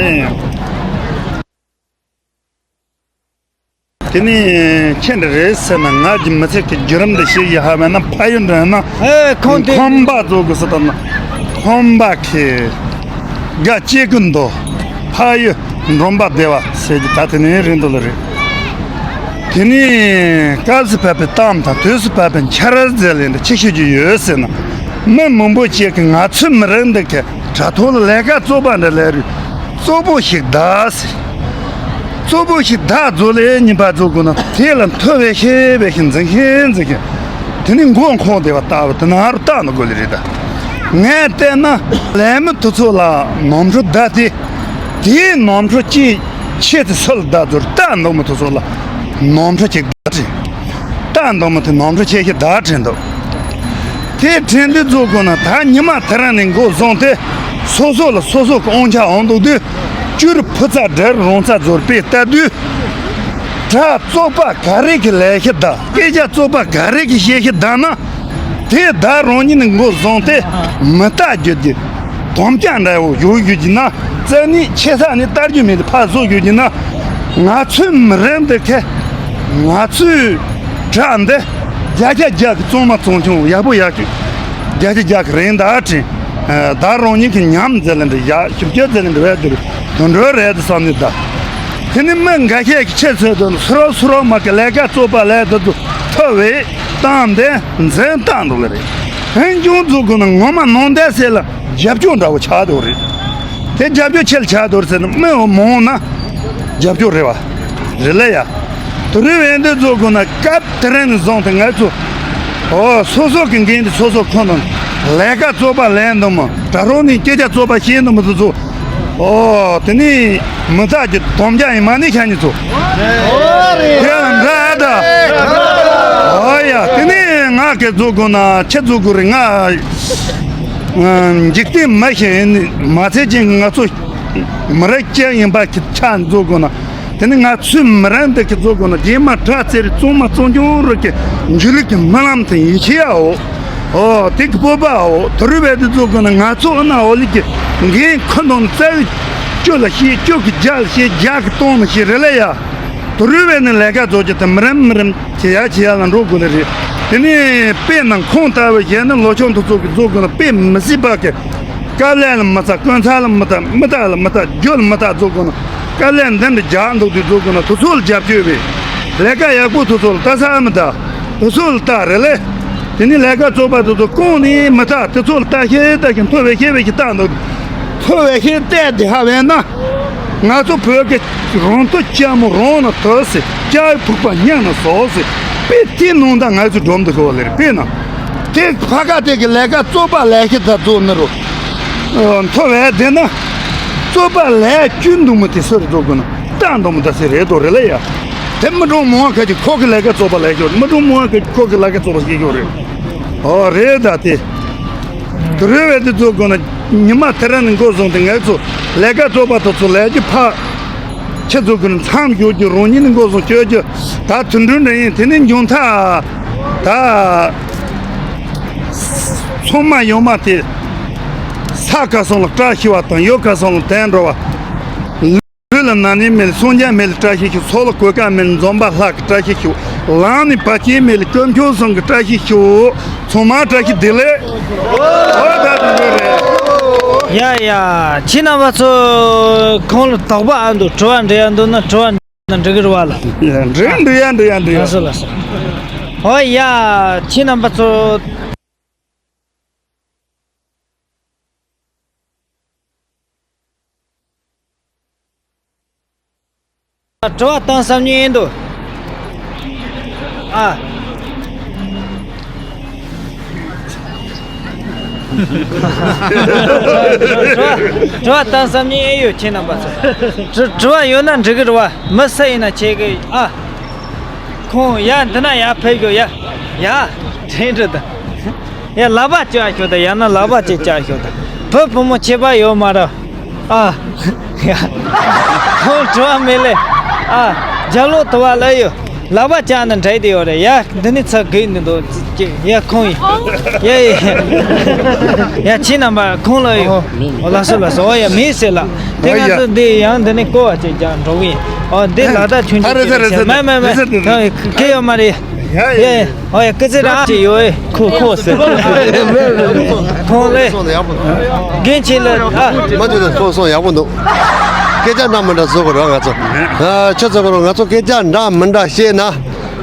དེ་ནས་ཁྱེད་འདྲ་རེད་ཟེར་ན། ང་གི་མི་ཚེ་གི་བརྒྱུད་རིམ་འདི་ཤེས་ཡི་ཧ་མེད་ན། ཕ་ཡུལ་འདྲ་ན། ཨེ་ཁོང་དེ། ཁོམ་པ་ཚོ་གི་ཟེར་ད་ན། ཁོམ་པ་ཁེ། དགའ་སྐྱེ་ཀུན་ཏུ། ཕ་ཡུལ་འགྲོམ་པ་བདེ་བ་ཟེར་གྱི་ད་དེ་ནས་རིང་དུ་ལ་རེད། དེ་ནས་སྐབས་སུ་བབས་པའི་གཏམ་དང་དུས་སུ་བབས་པའི་འཆར་ཟེར་ལས་འདི་ཆི་ཤོད་ཀྱི་ཡོད་ཟེར་ན། མི་མང་པོ་ཅིག་གིས་ང་ཚོའི་མི་རིགས་འདི་གི་དྲ་ཐོག་ལ་ལས་ཀ་རྩོག་པ་འདྲ་ལས་རིགས་རྩོག་པོ་ཞིག་གདའ་ཟེར། རྩོག་པོ་ཞིག་གདའ་རྫོགས་ལས་ཉིན་པ་རྫོགས་དགོས་ན། དེ་ལ་མཐོ་བའི་ཤེས་པའི་ཤིང་འཛིན་ཤིང་འཛིན་ཤིང་། དེ་ནི་མགོ་འཁོར་བདེ་བ་ལྟ་བུ་དེ་ན་རུ་བལྟ་ན་དགོས་ལེ་རེད་ད། ངས་བལྟས་ན་ལས་མི་དེ་ཚོ་ལ་ནོར་འཁྲུལ་གདའ་སྟེ། དེའི་ནོར་འཁྲུལ་གྱིས་ཆེད་དུ་སུ་ལ་བདག་ཚོར་ལྟ་འདོད་མི་དེ་ཚོ་ལ་ནོར་འཁྲུལ་གྱི་བདག་དྲན། ལྟ་འདོད་མི་དེ་ནོར་འཁྲུལ་ཆེ་ཤོས་བདག་དྲན་འདུག་དེ་དྲན་དུས་རྫོགས་དགོས་ན། ད་ཉི་མ་དེ་རང་ནས་འགོ་བཟུང་སྟེ་སོ་སོ་ལ་སོ་སོ་གི་དབང་ཆ་འོང་འདུག་དུས། སྐྱུ་རུ་ཕུ་རྩ་འདྲ་རུ་རོང་ཚ་ཚོར་དཔེ་ལྟ་དུས། དྲ་རྩོག་པ་ག་རེ་གི་ལས་ཤི་ད། སྐད་ཆ་རྩོག་པ་ག་རེ་གི་བཤད་ཤི་ད་ན། དེ་ད་རང་ཉིད་ནས་འགོ་བཟུང་སྟེ་མི་རྟག་རྒྱུད་ཀྱི་དོམ་རྐྱང་འདྲ་བོ་ཡོད་རྒྱུ་ཀྱི་ན། རྩ་ནི་ཆེ་ས་ནི་ལྟ་རྒྱུ་མེད་དེ་ཕར་བཟོ་རྒྱུ་ཀྱི་ན། ང་ཚོའི་མི་རིགས་འདི་ཁེ། ང་ཚོའི་དྲ་འདི་བརྒྱ་ཆ་བརྒྱ་གི་གཙང་མ་གཙང་ཆུང་ཡག་པོ་ཡག་ཤོས། བརྒྱ་ཆ་བརྒྱ་གི་རིན་བདག་ཁྲིན། ད་རང་ཉིད་ཀྱི་ཉམས་ཟེར་ལེ་འདྲ་ཡག་ཞིབ་སྐྱོར་ཟེར་ལེ་འདྲ་བས་དེ་དོན་འགྲོ་རེད་དུ་བསམ་ནི་ད། དེ་ནི་མི་འགའ་ཤས་ཀྱི་ཆེད་ཚོད་དུ་སུ་རོ་སུ་རོ་མ་གི་ལས་ཀ་རྩོག་པ་ལས་དུ་དུ་ཐོ་བས་བཏང་སྟེ་འཛིན་བཏང་འདུག་ལེ་རེད། ཧན་ཅུང་འཛུགས་དགོས་ན་ངོ་མ་ནང་བསྡད་ཟེར་ལ་རྒྱབ་སྐྱོར་འདྲ་བོ་ཆགས་འདུག་རེད། དེ་རྒྱབ་སྐྱོར་ཆེད་ལ་ཆགས་འདུག་ཟེར་ན་མི་འོ་མང་ན་རྒྱབ་སྐྱོར་རེད་བ། རེད་ལེ་ཡ། དུ་རུ་བས་འདི་འཛུགས་དགོས་ན་སྐབས་དེ་རིང་ནས་བཟུང་སྟེ་ང་ཚོ། ཨོ་སོ་སོ་གི་འགན་དེ་སོ་སོ་ཁོ་ན་ལས་ཀ་རྩོག་པ་ལས་འདུག་མོ། དྲ་རོགས་ནས་སྐད་ཆ་རྩོག་པ་བཤད་འདུག་མོ་དུ་ཚོ། ཨོ་དེ་ནི་མི་རྟག་གི་དོམ་རྐྱང་ཡིན་མ་ནི་ཁྱ་ཉི་ཚོ། དེ་ལ་འདྲ་ད། ཨོ་ཡ་དེ་ནི་ང་གི་འཛུགས་དགོས་ན་ཁྱེད་འཛུགས་དགོས་རེད། ང་འཇིག་རྟེན་མ་ཤེས་ཡིན་ནི་མ་ཚད་ཅན་གྱི་ང་ཚོ་མི་རིགས་ཅན་ཡིན་པ་གི་ཆ་འཛུགས་དགོས་ན། དེ་ནི་ང་ཚོའི་མི་རིགས་འདི་གི་འཛུགས་དགོས་ན་རྗེས་མ་དྲ་ཚེ་རིང་གཙང་མ་གཙང་ཆུང་རུ་གི་འཇུ་ལུགས་ཀྱི་སྨོན་ལམ་དང་ཡིད་ཆེས་ཡའོ། ཨོ་དེ་གི་སྤོབས་པའོ། དུ་རུ་བས་དེ་འཛུགས་དགོས་ན་ང་ཚོ་ཨ་ན་འོ་ལི་གི་འགན་ཁུར་འདོང་ནི་རྩ་བའི་སྐྱོ་ལ་ཤེས། སྐྱོ་གི་རྒྱ་ལ་ཤེས། རྒྱ་གི་སྟོང་ལ་ཤེས་རེད་ལེ་ཡ། དུ་རུ་བས་ནི་ལས་ཀ་རྫོགས་ཀྱི་དེ་མི་རིམ་མི་རིམ་བྱེད་ཡ་བྱེད་ཡ་ལ་འགྲོ་དགོས་ནི་རེད། དེ་ནས་དཔེ་ནང་ཁོང་ལྟ་བུ་གཞན་ནི་ལོ་ཆུང་དུ་ཚོགས་ཀྱི་འཛུགས་དགོས་ན་དཔེ་མི་སྲིད་པ་གི་དཀའ་ལས་ལ་མི་ཚ། དཀོན་ཚ་ལ་མི་ཚ། མི་རྟག་ལ་མི་རྟག་རྒྱུ་ལ་མི་རྟག་འཛུགས་དགོས་ན། དཀའ་ལས་འདི་འདྲ་རྒྱག་འདུག་དུས་འཛུགས་དགོས་ན་དུ་ཚོགས་ལ་རྒྱབ་སྐྱོར་བས། ལས་ཀ་ཡག་པོ་དུ་ཚོགས་ལ་ལྟ་ས་མི་ད། དུ་ཚོགས་ལ་ལྟ་རེ་ལས། དེ་ནི་ལས་ཀ་རྩོག་པ་དུ་ཚོགས་གོང་ནས་མི་ལྟ། དུ་ཚོགས་ལ་ལྟ་ཤེས་ལྟ་ཤེས་མཐོ་བའི་ཤེས་བའི་ཤེས་ལྟ་འདུག་མཐོ་བའི་ཤེས་ལྟས་དེ་ཧ་བས་ན། ང་ཚོ་བོད་ཀྱི་རང་དུ་ལྕགས་མོ་རང་ན་དོ་ཟེར། ལྕགས་ཕུག་པ་སྙིང་ན་ཟོ་ཟེར། དཔེ་དེ་ནང་ད་ང་ཚོ་སྒྲོམ་དུ་ཤོར་ལེར་དཔེ་ན། དེ་ཕ་ག་དེ་གི་ལས་ཀ་རྩོག་པ་ལས་ཤེས་ད་རྫོགས་ནི་རུ། མཐོ་བས་དེ་ན། རྩོག་པ་ལས་རྒྱུ་འདུག་མི་དེ་སུ་རུ་རྫོགས་དགོས་ན་རྟ་འདུག་མི་ད་ཟེར་རེད་དོ་རེད་ལེ་ཡ། དེ་མི་གྲོང་མོ་ཁ་ཅིག་ཁོ་གི་ལས་ཀ་རྩོག་པ་ལས་ཤོར། མི་གྲོང་མོ་ཁ་ཅིག་ཁོ་གི་ལས་ཀ་རྩོག་པ་ཤེས་ཤོར་རེད། ཨོ་རེད་ད་དེ། དུ་རུ་བས་དེ་རྫོགས་དགོས་ན་ཉི་མ་དེ་ར་ནས་འགོ་བཟུང་སྟེ་ང་ཚོ་ལས་ཀ་རྩོག་པ་དེ་ཚོ་ལས་ཀྱི་ཕ། ཁྱེད་ཚོ་གི་མཚམས་སྦྱོར་རྒྱུ་རང་ཉིད་ནས་འགོ་བཟུང་སྤྱོད་རྒྱུ་ད་དུད་འགྲོ་འདྲ་ཡིན། དེ་ནས་མཇུག་མཐའ་ད་ཚང་མ་ཡོང་མ་དེ་ས་ཁ་སང་ལ་བཀྲ་ཤིས་པ་དང་ཡོ་ཁ་སང་ལ་དན་འགྲོ་བ། ལུས་ལ་ན་ནི་མེད་ལ་སངས་རྒྱས་མེད་ལ་བཀྲ་ཤིས་ཤོག་སྲོག་ལ་གོད་ཁ་མེད་ལ་འཛོམས་པ་ལྷ་གི་བཀྲ་ཤིས་ཤོག་ལང་ནི་བ་ཅན་མེད་ལ་དཀོན་མཆོག་གསུམ་གི་བཀྲ་ཤིས་ཤོག་ཚང་མ་བཀྲ་ཤིས་བདེ་ལེགས། ཨོ་ད་དུ་འགྲོ་རེད། ཡ་ཡ། ཁྱེད་རྣམ་པ་ཚོ་ཁོང་ལ་དོགས་པ་ཨ་འདུག་དྲི་བ་འདྲི་ཡ་འདུག་ན་དྲི་བ་འདྲི་ན་འགྲིག་གི་རེད་བ་ལ། འགྲིག་འགྲིག་ཡ་འགྲིག་ཡ་འགྲིག་ཡ། ལགས་སོ་ལགས་སོ། ཨོ་ཡ། ཁྱེད་རྣམ་པ་ཚོ། དྲི་བ་བཏང་བསམ་ཉན་ཡིན་འདུག་ཨ། དྲི་བ་དྲི་བ་བཏང་བསམ་ཉན་ཨེ་ཡོད་ཁྱེད་རྣམ་པ་ཚོ། དྲི་དྲི་བ་ཡོད་ན་འགྲིག་གི་རེད་བ། མི་སུ་ཡིན་ན་ཁྱེད་ཀྱི་ཨ། ཁོང་ཡ་འདི་ན་ཡ་ཕེབས་ཤོག་ཡ། ཡ། དྲན་འདྲི་དང་། ཡ་ལག་པ་བཅག་ཤོག་དང་། ཡང་ན་ལག་པ་ཅིག་བཅག་ཤོག་དང་། བུ་བུ་མོ་ཁྱད་པར་ཡོད་མ་རེད། ཨ། ཡ། ཁོང་དྲི་བ་མེད་ལེ། ཨ། རྒྱ་ལོ་དུ་བ་ལ་ཡོད། ལག་པ་བཅག་ན་འདྲ་དེ་ཡོད་རེད་ཡ། འདི་ནི་ཚ་གི་ནི་འདུག་ཅེས་ཡ་ཁོང་ཡིན། ཡ་ཡ་ཡ། ཁྱེད་རྣམ་པ་ཁོང་ལ་ཡོད། ཨོ་ལགས་སོ་ལགས་སོ། ཨོ་ཡ་མི་ཟེར་ལ། དེ་ང་ཚོ་འདི་ཡང་འདི་ནི་ཀོ་བ་ཅིག་ཀྱང་འགྲོ་གི་ཡིན། ཨོ་འདི་ལག་བརྡ་ཆུང་ཆུང་ཅིག་རེད་ཟེར། མ་མ་མ་ཁྱེད་ཡོད་མ་རེད། ཡ་ཡ། ཨོ་ཡ་སྐུ་ཚེ་རིང་ཅིག་ཡོད། ཁོ་ཁོ་ཟེར། ཁོང་ལས་རྒན་ཆེ་ལ་ཨ། མ་འདུག་ལ་ཁོ་སོང་ཡག་པོ་འདུག་སྐད་ཆ་འདྲ་མི་འདྲ་བཟོ་དགོས་རེད་ང་ཚོ། ཨ་ཁྱོད་ཚོ་གོ་རོ། ང་ཚོ་སྐད་ཆ་འདྲ་མི་འདྲ་བཤད་ན།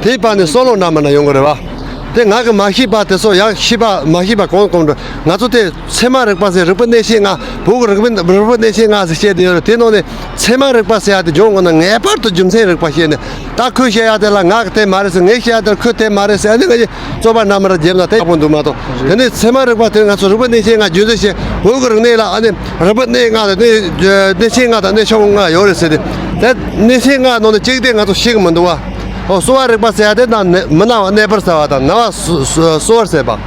དེའི་བར་ནས་བསམ་བློ་འདྲ་མི་འདྲ་ཡོང་གི་རེད་བ། དེ་ང་གི་མ་ཤེས་པ་དེ་ཚོ་ཡང་ཤེས་པ་མ་ཤེས་པ་གང་གང་འདྲ། ང་ཚོ་དེ་ཚད་མ་རིག་པ་ཟེར། རིག་པ་གནས་ཤེས་ལྔ། བོད་ཀྱི་རིག་པ་རིག་པ་གནས་ཤེས་ལྔ་ཟེར་བཤད་དེ་ཡོད་རེད། དེ་ནང་ནས་ཚད་མ་རིག་པ་ཟེར་ཡ་དེ་སྦྱོང་དགོས་ན་ངེས་པར་དུ་རྒྱུ་མཚན་རིག་པ་ཤེས་ནས། ད་ཁོས་བཤད་ཡ་དེ་ལ་ང་གི་དེ་མ་རེད་ཟེར། ངས་བཤད་ཡ་དེ་ལ་ཁོས་དེ་མ་རེད་ཟེར། ཨ་ནི་ང་གཉིས་རྩོད་པ་འདྲ་མི་འདྲ་བརྒྱབ་ན་དེ་ཡག་པོ་འདུག་མ་གཏོགས། དེ་ནས་ཚད་མ་རིག་པ་དེ་ང་ཚོ་རིག་པ་གནས་ཤེས་ལྔ་རྒྱུ་མཚན་བཤད། བོད་ཀྱི་རིག་གནས་ལ་ཨ་ནི་རིག་པ་གནས་ལྔ་དང་གནས་གནས་ཤེས་ལྔ་དང་གནས་ཆུང་ལྔ་ཡོད་རེད་ཟེར་ཏེ། དེ་གནས་ཤེས་ལྔ་ནང་ནས་གཅིག་དེ་ང་ཚོ་ཤེས་ཀྱི་མི་འདུག་བ། ཨོ་གསོ་བ་རིག་པ་ཟེར་ཡ་དེ་ད་ནད་མི་ན་བ་གནས་པར་ཟ་བ་དང་ན་བ་གསོ་གསོ་བར་ཟད་པ།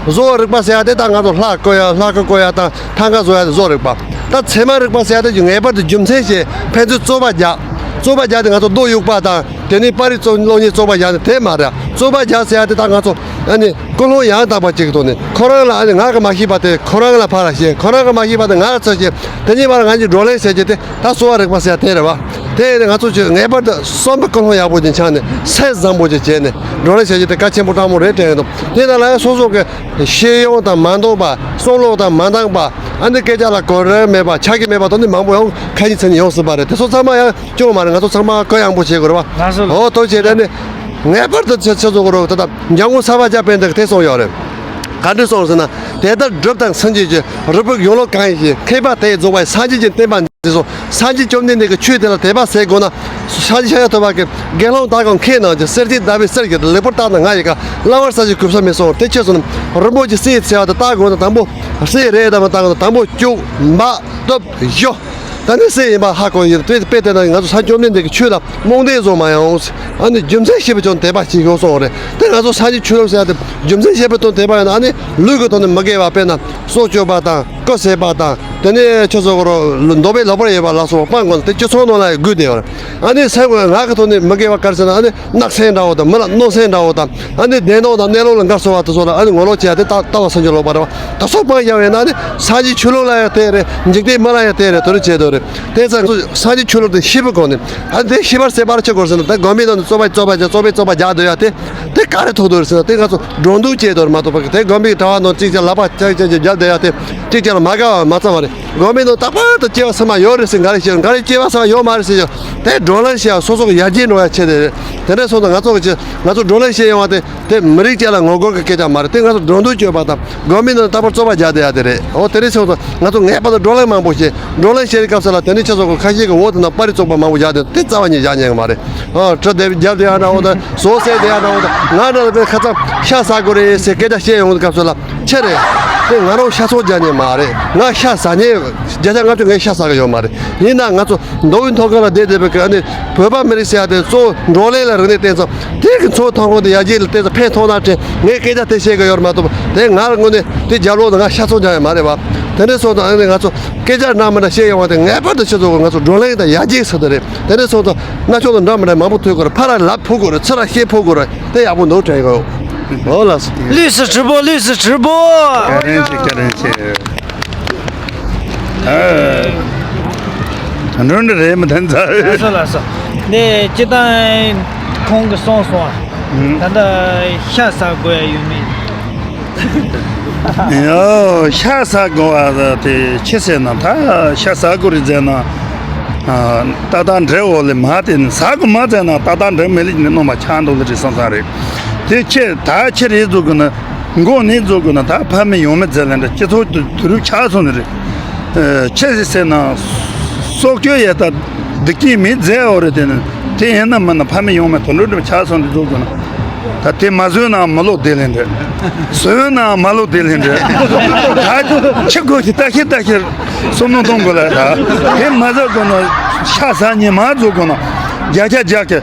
བཟོ་བ་རིག་པ་ཟེར་ཡ་དེ་ད་ང་ཚོ་ལྷ་བཀོལ་ཡ་ལྷ་སྐུ་བཀོལ་ཡ་དང་ཐང་ག་བཟོ་ཡ་དེ་བཟོ་རིག་པ། ད་ཚད་མ་རིག་པ་ཟེར་ཡ་དེ་ངེས་པར་དུ་རྒྱུ་མཚན་ཞིག་ཕན་ཚུན་རྩོད་པ་རྒྱག་རྩོད་པ་རྒྱག་དེ་ང་ཚོ་རྡོ་གཡུག་པ་དང་། དེ་ནས་པར་རིས་རྩོམ་གློག་བརྙན་རྩོད་པ་རྒྱག་ནས་དེ་མ་རེད། རྩོད་པ་རྒྱག་ཟེར་ཡ་དེ་ད་ང་ཚོ་ཨ་ནི་ཀུན་སློང་ཡང་དག་པ་ཅིག་གི་ཐོག་ནས་ཁོ་རང་ལ་ཨ་ནི་ང་གི་མ་ཤེས་པ་དེ་ཁོ་རང་ལ་ཕར་ལ་བཤད། ཁོ་རང་གི་མ་ཤེས་པ་དེ་ང་ལ་ཚུར་བཤད། དེ་གཉིས་བར་ང་གཉིས་བགྲོ་གླེང་བྱེད་རྒྱུ་དེ་ད་གསོ་བ་རིག་པ་ཟེར་ཡ་དེ་རེད་བ། དེ་ནི་ང་ཚོ་ཆོས་ངེས་པར་དུ་བསམ་པའི་ཀུན་སློང་ཡག་པོ་ཅིག་འཆང་ནས་སེམས་བཟང་པོ་ཅིག་བྱས་ནས་བགྲོ་གླེང་བྱེད་རྒྱུ་དེ་གལ་ཆེན་པོ་དྲང་མོ་རེད་དྲན་འདུག་དེ་ནང་ལ་ཡང་སོ་སོ་གི་ཤེས་ཡོན་དང་མ་འདང་པ། བསམ་བློ་དང་མ་འདང་པ། ཨ་ནི་སྐད་ཆ་ལ་གོ་རིམ་མེད་པ། ཆ་རྐྱེན་མེད་པ་དང་ནི་མང་པོ་ཡང་ཁ་ཉིན་ཚ་ཉིན་ཡོང་སྲིད་པ་རེད། དེ་ཚོ་ཚང་མ་ཡང་སྐྱོན་མ་རེད། ང་ཚོ་ཚང་མ་གུ་ཡངས་པོ་བྱེད་དགོས་རེད་བ། ང་ཚོ་ལ་ཨོ་དོ་བྱེད་དེ་ནི་ངེས་པར་དུ་ཆེ་ཆེ་བཟོ་དགོས་རེད། ད་ལྟ་འཇམ་མགོན་ས་པ་རྒྱ་དཔལ་ལྡན་གྱིས་དེ་གསུངས་ཡོད་རེད། ག་འདྲ་གསུངས་ཟེར་ན། དེ་ལྟར་སྒྲུབ་དང་སེམས་ཅན་གྱི། རིགས་པའི་ཡོངས་ལ་གང་ཡིན་ཞེས། མཁས་པ་དེས་རྫོགས་པའི་སངས་རྒྱས་ཀྱི་བསྟན་པ་འདི་སོ། སངས་རྒྱས་བཅོམ་ལྡན་འདས་ཀྱི་ཆོས་དེ་ལ་དད་པ་ཟེར་དགོས་ན། སངས་རྒྱས་ཤཱཀྱ་ཐུབ་པ་གིས་དགེ་སློང་དག་གམ་མཁས་རྣམས་ཀྱིས། གསེར་ཕྲེང་བརྡར་བའི་གསེར་གྱི་རི། ལེགས་པར་བརྟགས་ན་ང་ཡི་བཀའ། བླང་བར་བྱ་ཞིང་གུས་པས་སྨྲས་སོ། དེ་ཆོས་སོ་ནི། རིན་པོ་ཆེ་གསེར་ཡིས་ཚིག་པ་དེ་བརྟག་དགོས་ན། དང་པོ་གསེར་རེད་དམ་བརྟག་དགོས་ན། དང་པོ་བཅུག་འབག་གཏུབ་གཞོ། ད་ནི་གསེར་ཡིན་པ་ཧ་གོ་ཡིན། དཔེ་དཔེ་བལྟས་ན་ང་ཚོ་སངས་རྒྱས་བཅོམ་ལྡན་འདས་ཀྱི་ཆོས་ལ་རྨོངས་དད་བཟོ་མ་ཡོང་། ཨ་ནི་རྒྱུ་མཚན་ཤེས་པའི་ཐོག་ནས་དད་པ་བྱེད་ཡོང་སོང་རེད། དེ་ང་ཚོ་སངས་རྒྱས་ཆོས་ལུགས་ཟེར་ཡ་དེ་རྒྱུ་མཚན་ཤེས་པའི་ཐོག་ནས་དད་པ་ཡོད་ན། ཨ་ནི་ལུས་ཀྱི་ཐོག་ནས་མི་དགེ་བ་དཔེར་ན་སྲོག་གཅོད་པ་དང་། རྐུ་བྱེད་པ་དང་། དེ་ནས་ཆོས་སོགས་རོ་འདོད་པས་ལོག་པར་གཡེམ་པ་ལ་སོགས་པ་སྤང་དགོས་ན། དེ་སྤྱི་ཚོགས་ནང་ལ་ཡང་དགོས་བསྡད་ཡོད་རེད། ཨ་ནི་སེམས་ངག་གི་ཐོག་ནས་མི་དགེ་བ་ག་རེ་ཟེར་ན། ཨ་ནི་གནག་སེམས་འདྲ་བོ་དང་། མི་ལ་གནོད་སེམས་འདྲ་བོ་དང་། ཨ་ནི་བདེན་སྟོབས་དང་གནས་ལུགས་ལ་འགལ་སོང་བ་དེ་ཚོ་ལ་ཨ་ནི་ངོ་ལོག་བྱེད་ཡ་དེ་ལྟ་ལྟ་བ་སངས་རྒྱས་ལོག་པ་རེད་བ། དེ་ཚོ་སྤང་ཡག་ཡོད་ན་ཨ་ནི་སངས་རྒྱས་ཆོས་ལུགས་ལ་ཡང་དེ་རེད། འཇིག་རྟེན་མི་ལ་ཡང་དེ་རེད། དེ་འདྲ་བྱས་དོ་རེད། དེ་ཚོ་སངས་རྒྱས་ཆོས་ལུགས་དེ་ཤེས་པའི་སྒོ་ནས། ཨ་ནི་དེ་ཤེས་པར་སེམས་པར་ཆེ་དགོས་ཟེར་ན། ད་དགོན་པའི་ནང་ནས་རྩོད་པ་རྩོད་པ་རྩོད་པའི་རྩོད་པ་རྒྱག་སྡོད་ཡ་དེ། དེ་ག་རེ་ཐུག་འདུག་ཟེར་ན། དེ་ང་ཚོ་འགྲོ་འདུག་བྱས་དོར་མ་གཏོགས་པ། དེ་དགོན་པའི་གྲྭ་བ་ནང་གཅིག་ཅར་ལག་པ་ཅག་ཅག་ཅག་རྒྱབ་བསྡད་ཡ་དེ་གཅིག་ཅར་མ་དགའ་བ་མ་ཚང་བ་རེད། དགོན་པའི་ནང་རྟག་པར་དུ་སྐྱེ་བ་ཕྱི་མ་ཡོད་རེད་ཟེར། འགའ་རེ་བཤད། འགའ་རེ་སྐྱེ་བ་ཕྱི་མ་ཡོད་མ་རེད་ཟེར་ཡ། དེ་བགྲོ་གླེང་བྱེད་ཡ་སོ་སོ་གི་ཡར་རྒྱས་འགྲོ་ཡ་ཆེད་དེ་རེད། དེ་འདྲ་སོང་ཙང་ང་ཚོ་གི་ང་ཚོ་བགྲོ་གླེང་བྱེད་ཡོང་བ་དེ། དེ་མི་རིགས་གཅིག་ལ་ངོ་རྒོལ་གྱི་སྐད་ཆ་མ་རེད། དེ་ང་ཚོ་འགྲོ་འདུག་སྤྱོད་པ་དང་དགོན་པའི་ནང་རྟག་པར་རྩོད་པ་རྒྱག་བསྡད་ཡ་དེ་རེད། འོ་དེ་རེད། སོང་ཙང་ང་ཚོ་ངེས་པར་དུ་བགྲོ་གླེང་མང་པོ་བྱེད། བགྲོ་གླེང་བྱེད་པའི་སྐབས་སུ་ལ་དེ་ནས་ཆོས་སོགས་ཁ་ཤས་ཀྱི་འོག་ཏུ་ན་པར་རིས་རྩོམ་པ་མང་པོ་བཞག་དེ། དེ་རྩ་བ་ཉིད་བཞག་ཉན་གི་མ་རེད། ཨ་གྲི་དེ་རྒྱབ་དེ་ཡང་འདྲ་བོ་དང་། ཟོག་བསད་དེ་ཡང་འདྲ་བོ་དང་། ང་འདྲ་ལ་དཔེ་ཁ་ཚང་ཤ་ཟ་དགོས་རེད་ཟེར་སྐད་ཆ་བཤད་ཡོང་གི་སྐབས་སུ་ལ་ཆི་རེད། དེ་ང་རང་ཤ་ཚོགས་རྒྱག་ཉན་མ་རེད། ང་ཤ་ཟ་ཉན། བརྒྱ་ཆ་ལྔ་བཅུ་ངས་ཤ་ཟ་གི་ཡོད་མ་རེད། ཡིན་ན་ང་ཚོ་མདོ་དབུས་མཐོ་སྒང་ལ་བསྡད་བསྡད་པའི་གི་ཨ་ནི་བོད་པ་མི་རིགས་ཟེར་ཡ་དེ་གཙོ་བོ་བགྲོ་གླེང་ལ་རིག་གནས་བརྟེན་ཙང་། དེ་གི་འཚོ་ཐོན་ཁུངས་དེ་ཡར་རྒྱས་ལ་བརྟེན་ཙང་ཕན་ཐོགས་ན་དྲན། ངས་སྐད་ཆ་དེ་བཤད་གི་ཡོད་རེད་མ་གཏོགས། དེ་ང་རང་ངོས་ནས་དེ་རྒྱབ་ལོགས་ནས་ང་ཤ་ཚོགས་རྒྱག་ཡ་མ་རེད་བ། དེ་འདྲ་སོང་ཙང་ཨ་ནི་ང་ཚོ་སྐད་ཆ་འདྲ་མི་འདྲ་བཤད་ཡོང་བ་དེ་ངེས་པར་དུ་ཆེད་དུ་ང་ཚོ་བགྲོ་གླེང་དང་ཡར་རྒྱས་ཟེར་དེ་རེད། དེ་འདྲ་སོང་ཙང་རྣ་ཆུང་དུ་འདྲ་མི་འདྲ་མང་པོ་ཐོས་དགོས་རེད། ཕར་ལ་ལབ་ཕོད་དགོས་རེད། ཚུར་ལ་བཤད་ཕོད་དགོས་རེད། དེ་ཡག་པོ་འདུག་དྲན་གི་ཡོད། འོ་ལགས་སོ། ལུས་སུ་དྲིལ་བུ། ལུས་སུ་དྲིལ་བུ། བཀའ་དྲིན་ཆེ། བཀའ་དྲིན་ཆེ། ཨ། འགྲོ་འདི་རེད་མི་ཐན་ཚ། ལགས་སོ་ལགས་སོ། ནས་སྤྱི་བཏང་ཁོང་གིས་གསུངས་སོང་བ། ད་ལྟ་ཤ་ཟ་དགོས་ཡ་ཡོད་མེད། ཡོ། ཤ་ཟ་དགོས་པ་དེ་ཅི་ཟེར་ན། ད་ཤ་ཟ་དགོས་རེད་ཟེར་ན། ཨ། ཏག་ཏག་འདྲེ་འོ་ལེ་མ་དེ་ཟ་དགོས་མ་ཟེར་ན་ཏག་ཏག་འདྲེ་མི་ལེགས་ནི་སྣོན་པ་ཆགས་འདུག་ལེ་རེད་བསམ་བསམ་རེད། དེ་ཅི་ད་ཅི་རེད་བཟོ་དགོས་ན། མགོ་ནས་བཟོ་དགོས་ན་ད་ཕ་མེས་ཡང་མེས་ཟེར་ལེ་འདྲ་སྤྱི་ཚོགས་དུ་དུ་རུ་ཆགས་སོང་ནི་རེད། ཨ། ཅི་ཟེར་ཟེར་ན། སྲོག་གཅོད་ཡས་ད་སྡིག་ཅན་མི་མཛད་འོ་རེད། དེ་ནི་དེ་ཡིན་ན་མིན་ན་ཕ་མེས་ཡང་མེས་དུ་རུ་འདྲ་ཆགས་སོང་ནི་བཟོ་དགོས་ན། ད་དེ་མ་བཟོས་ན་མ་ལོག་བསྡད་ལེ་འདྲ། བཟོས་ན་མ་ལོག་བསྡད་ལེ་འདྲ། ད་ཅི་དགོས་ཀྱི་ལྟ་ཤེར་ལྟ་ཤེར་བསམ་བློ་གཏོང་དགོས་ལ། ད་དེ་མ་ཟ་དགོས་ན་ཤ་ཟ་ཉེ་མ་བཟོ་དགོས་ན་བརྒྱ་ཆ་བརྒྱ་ཀྱི།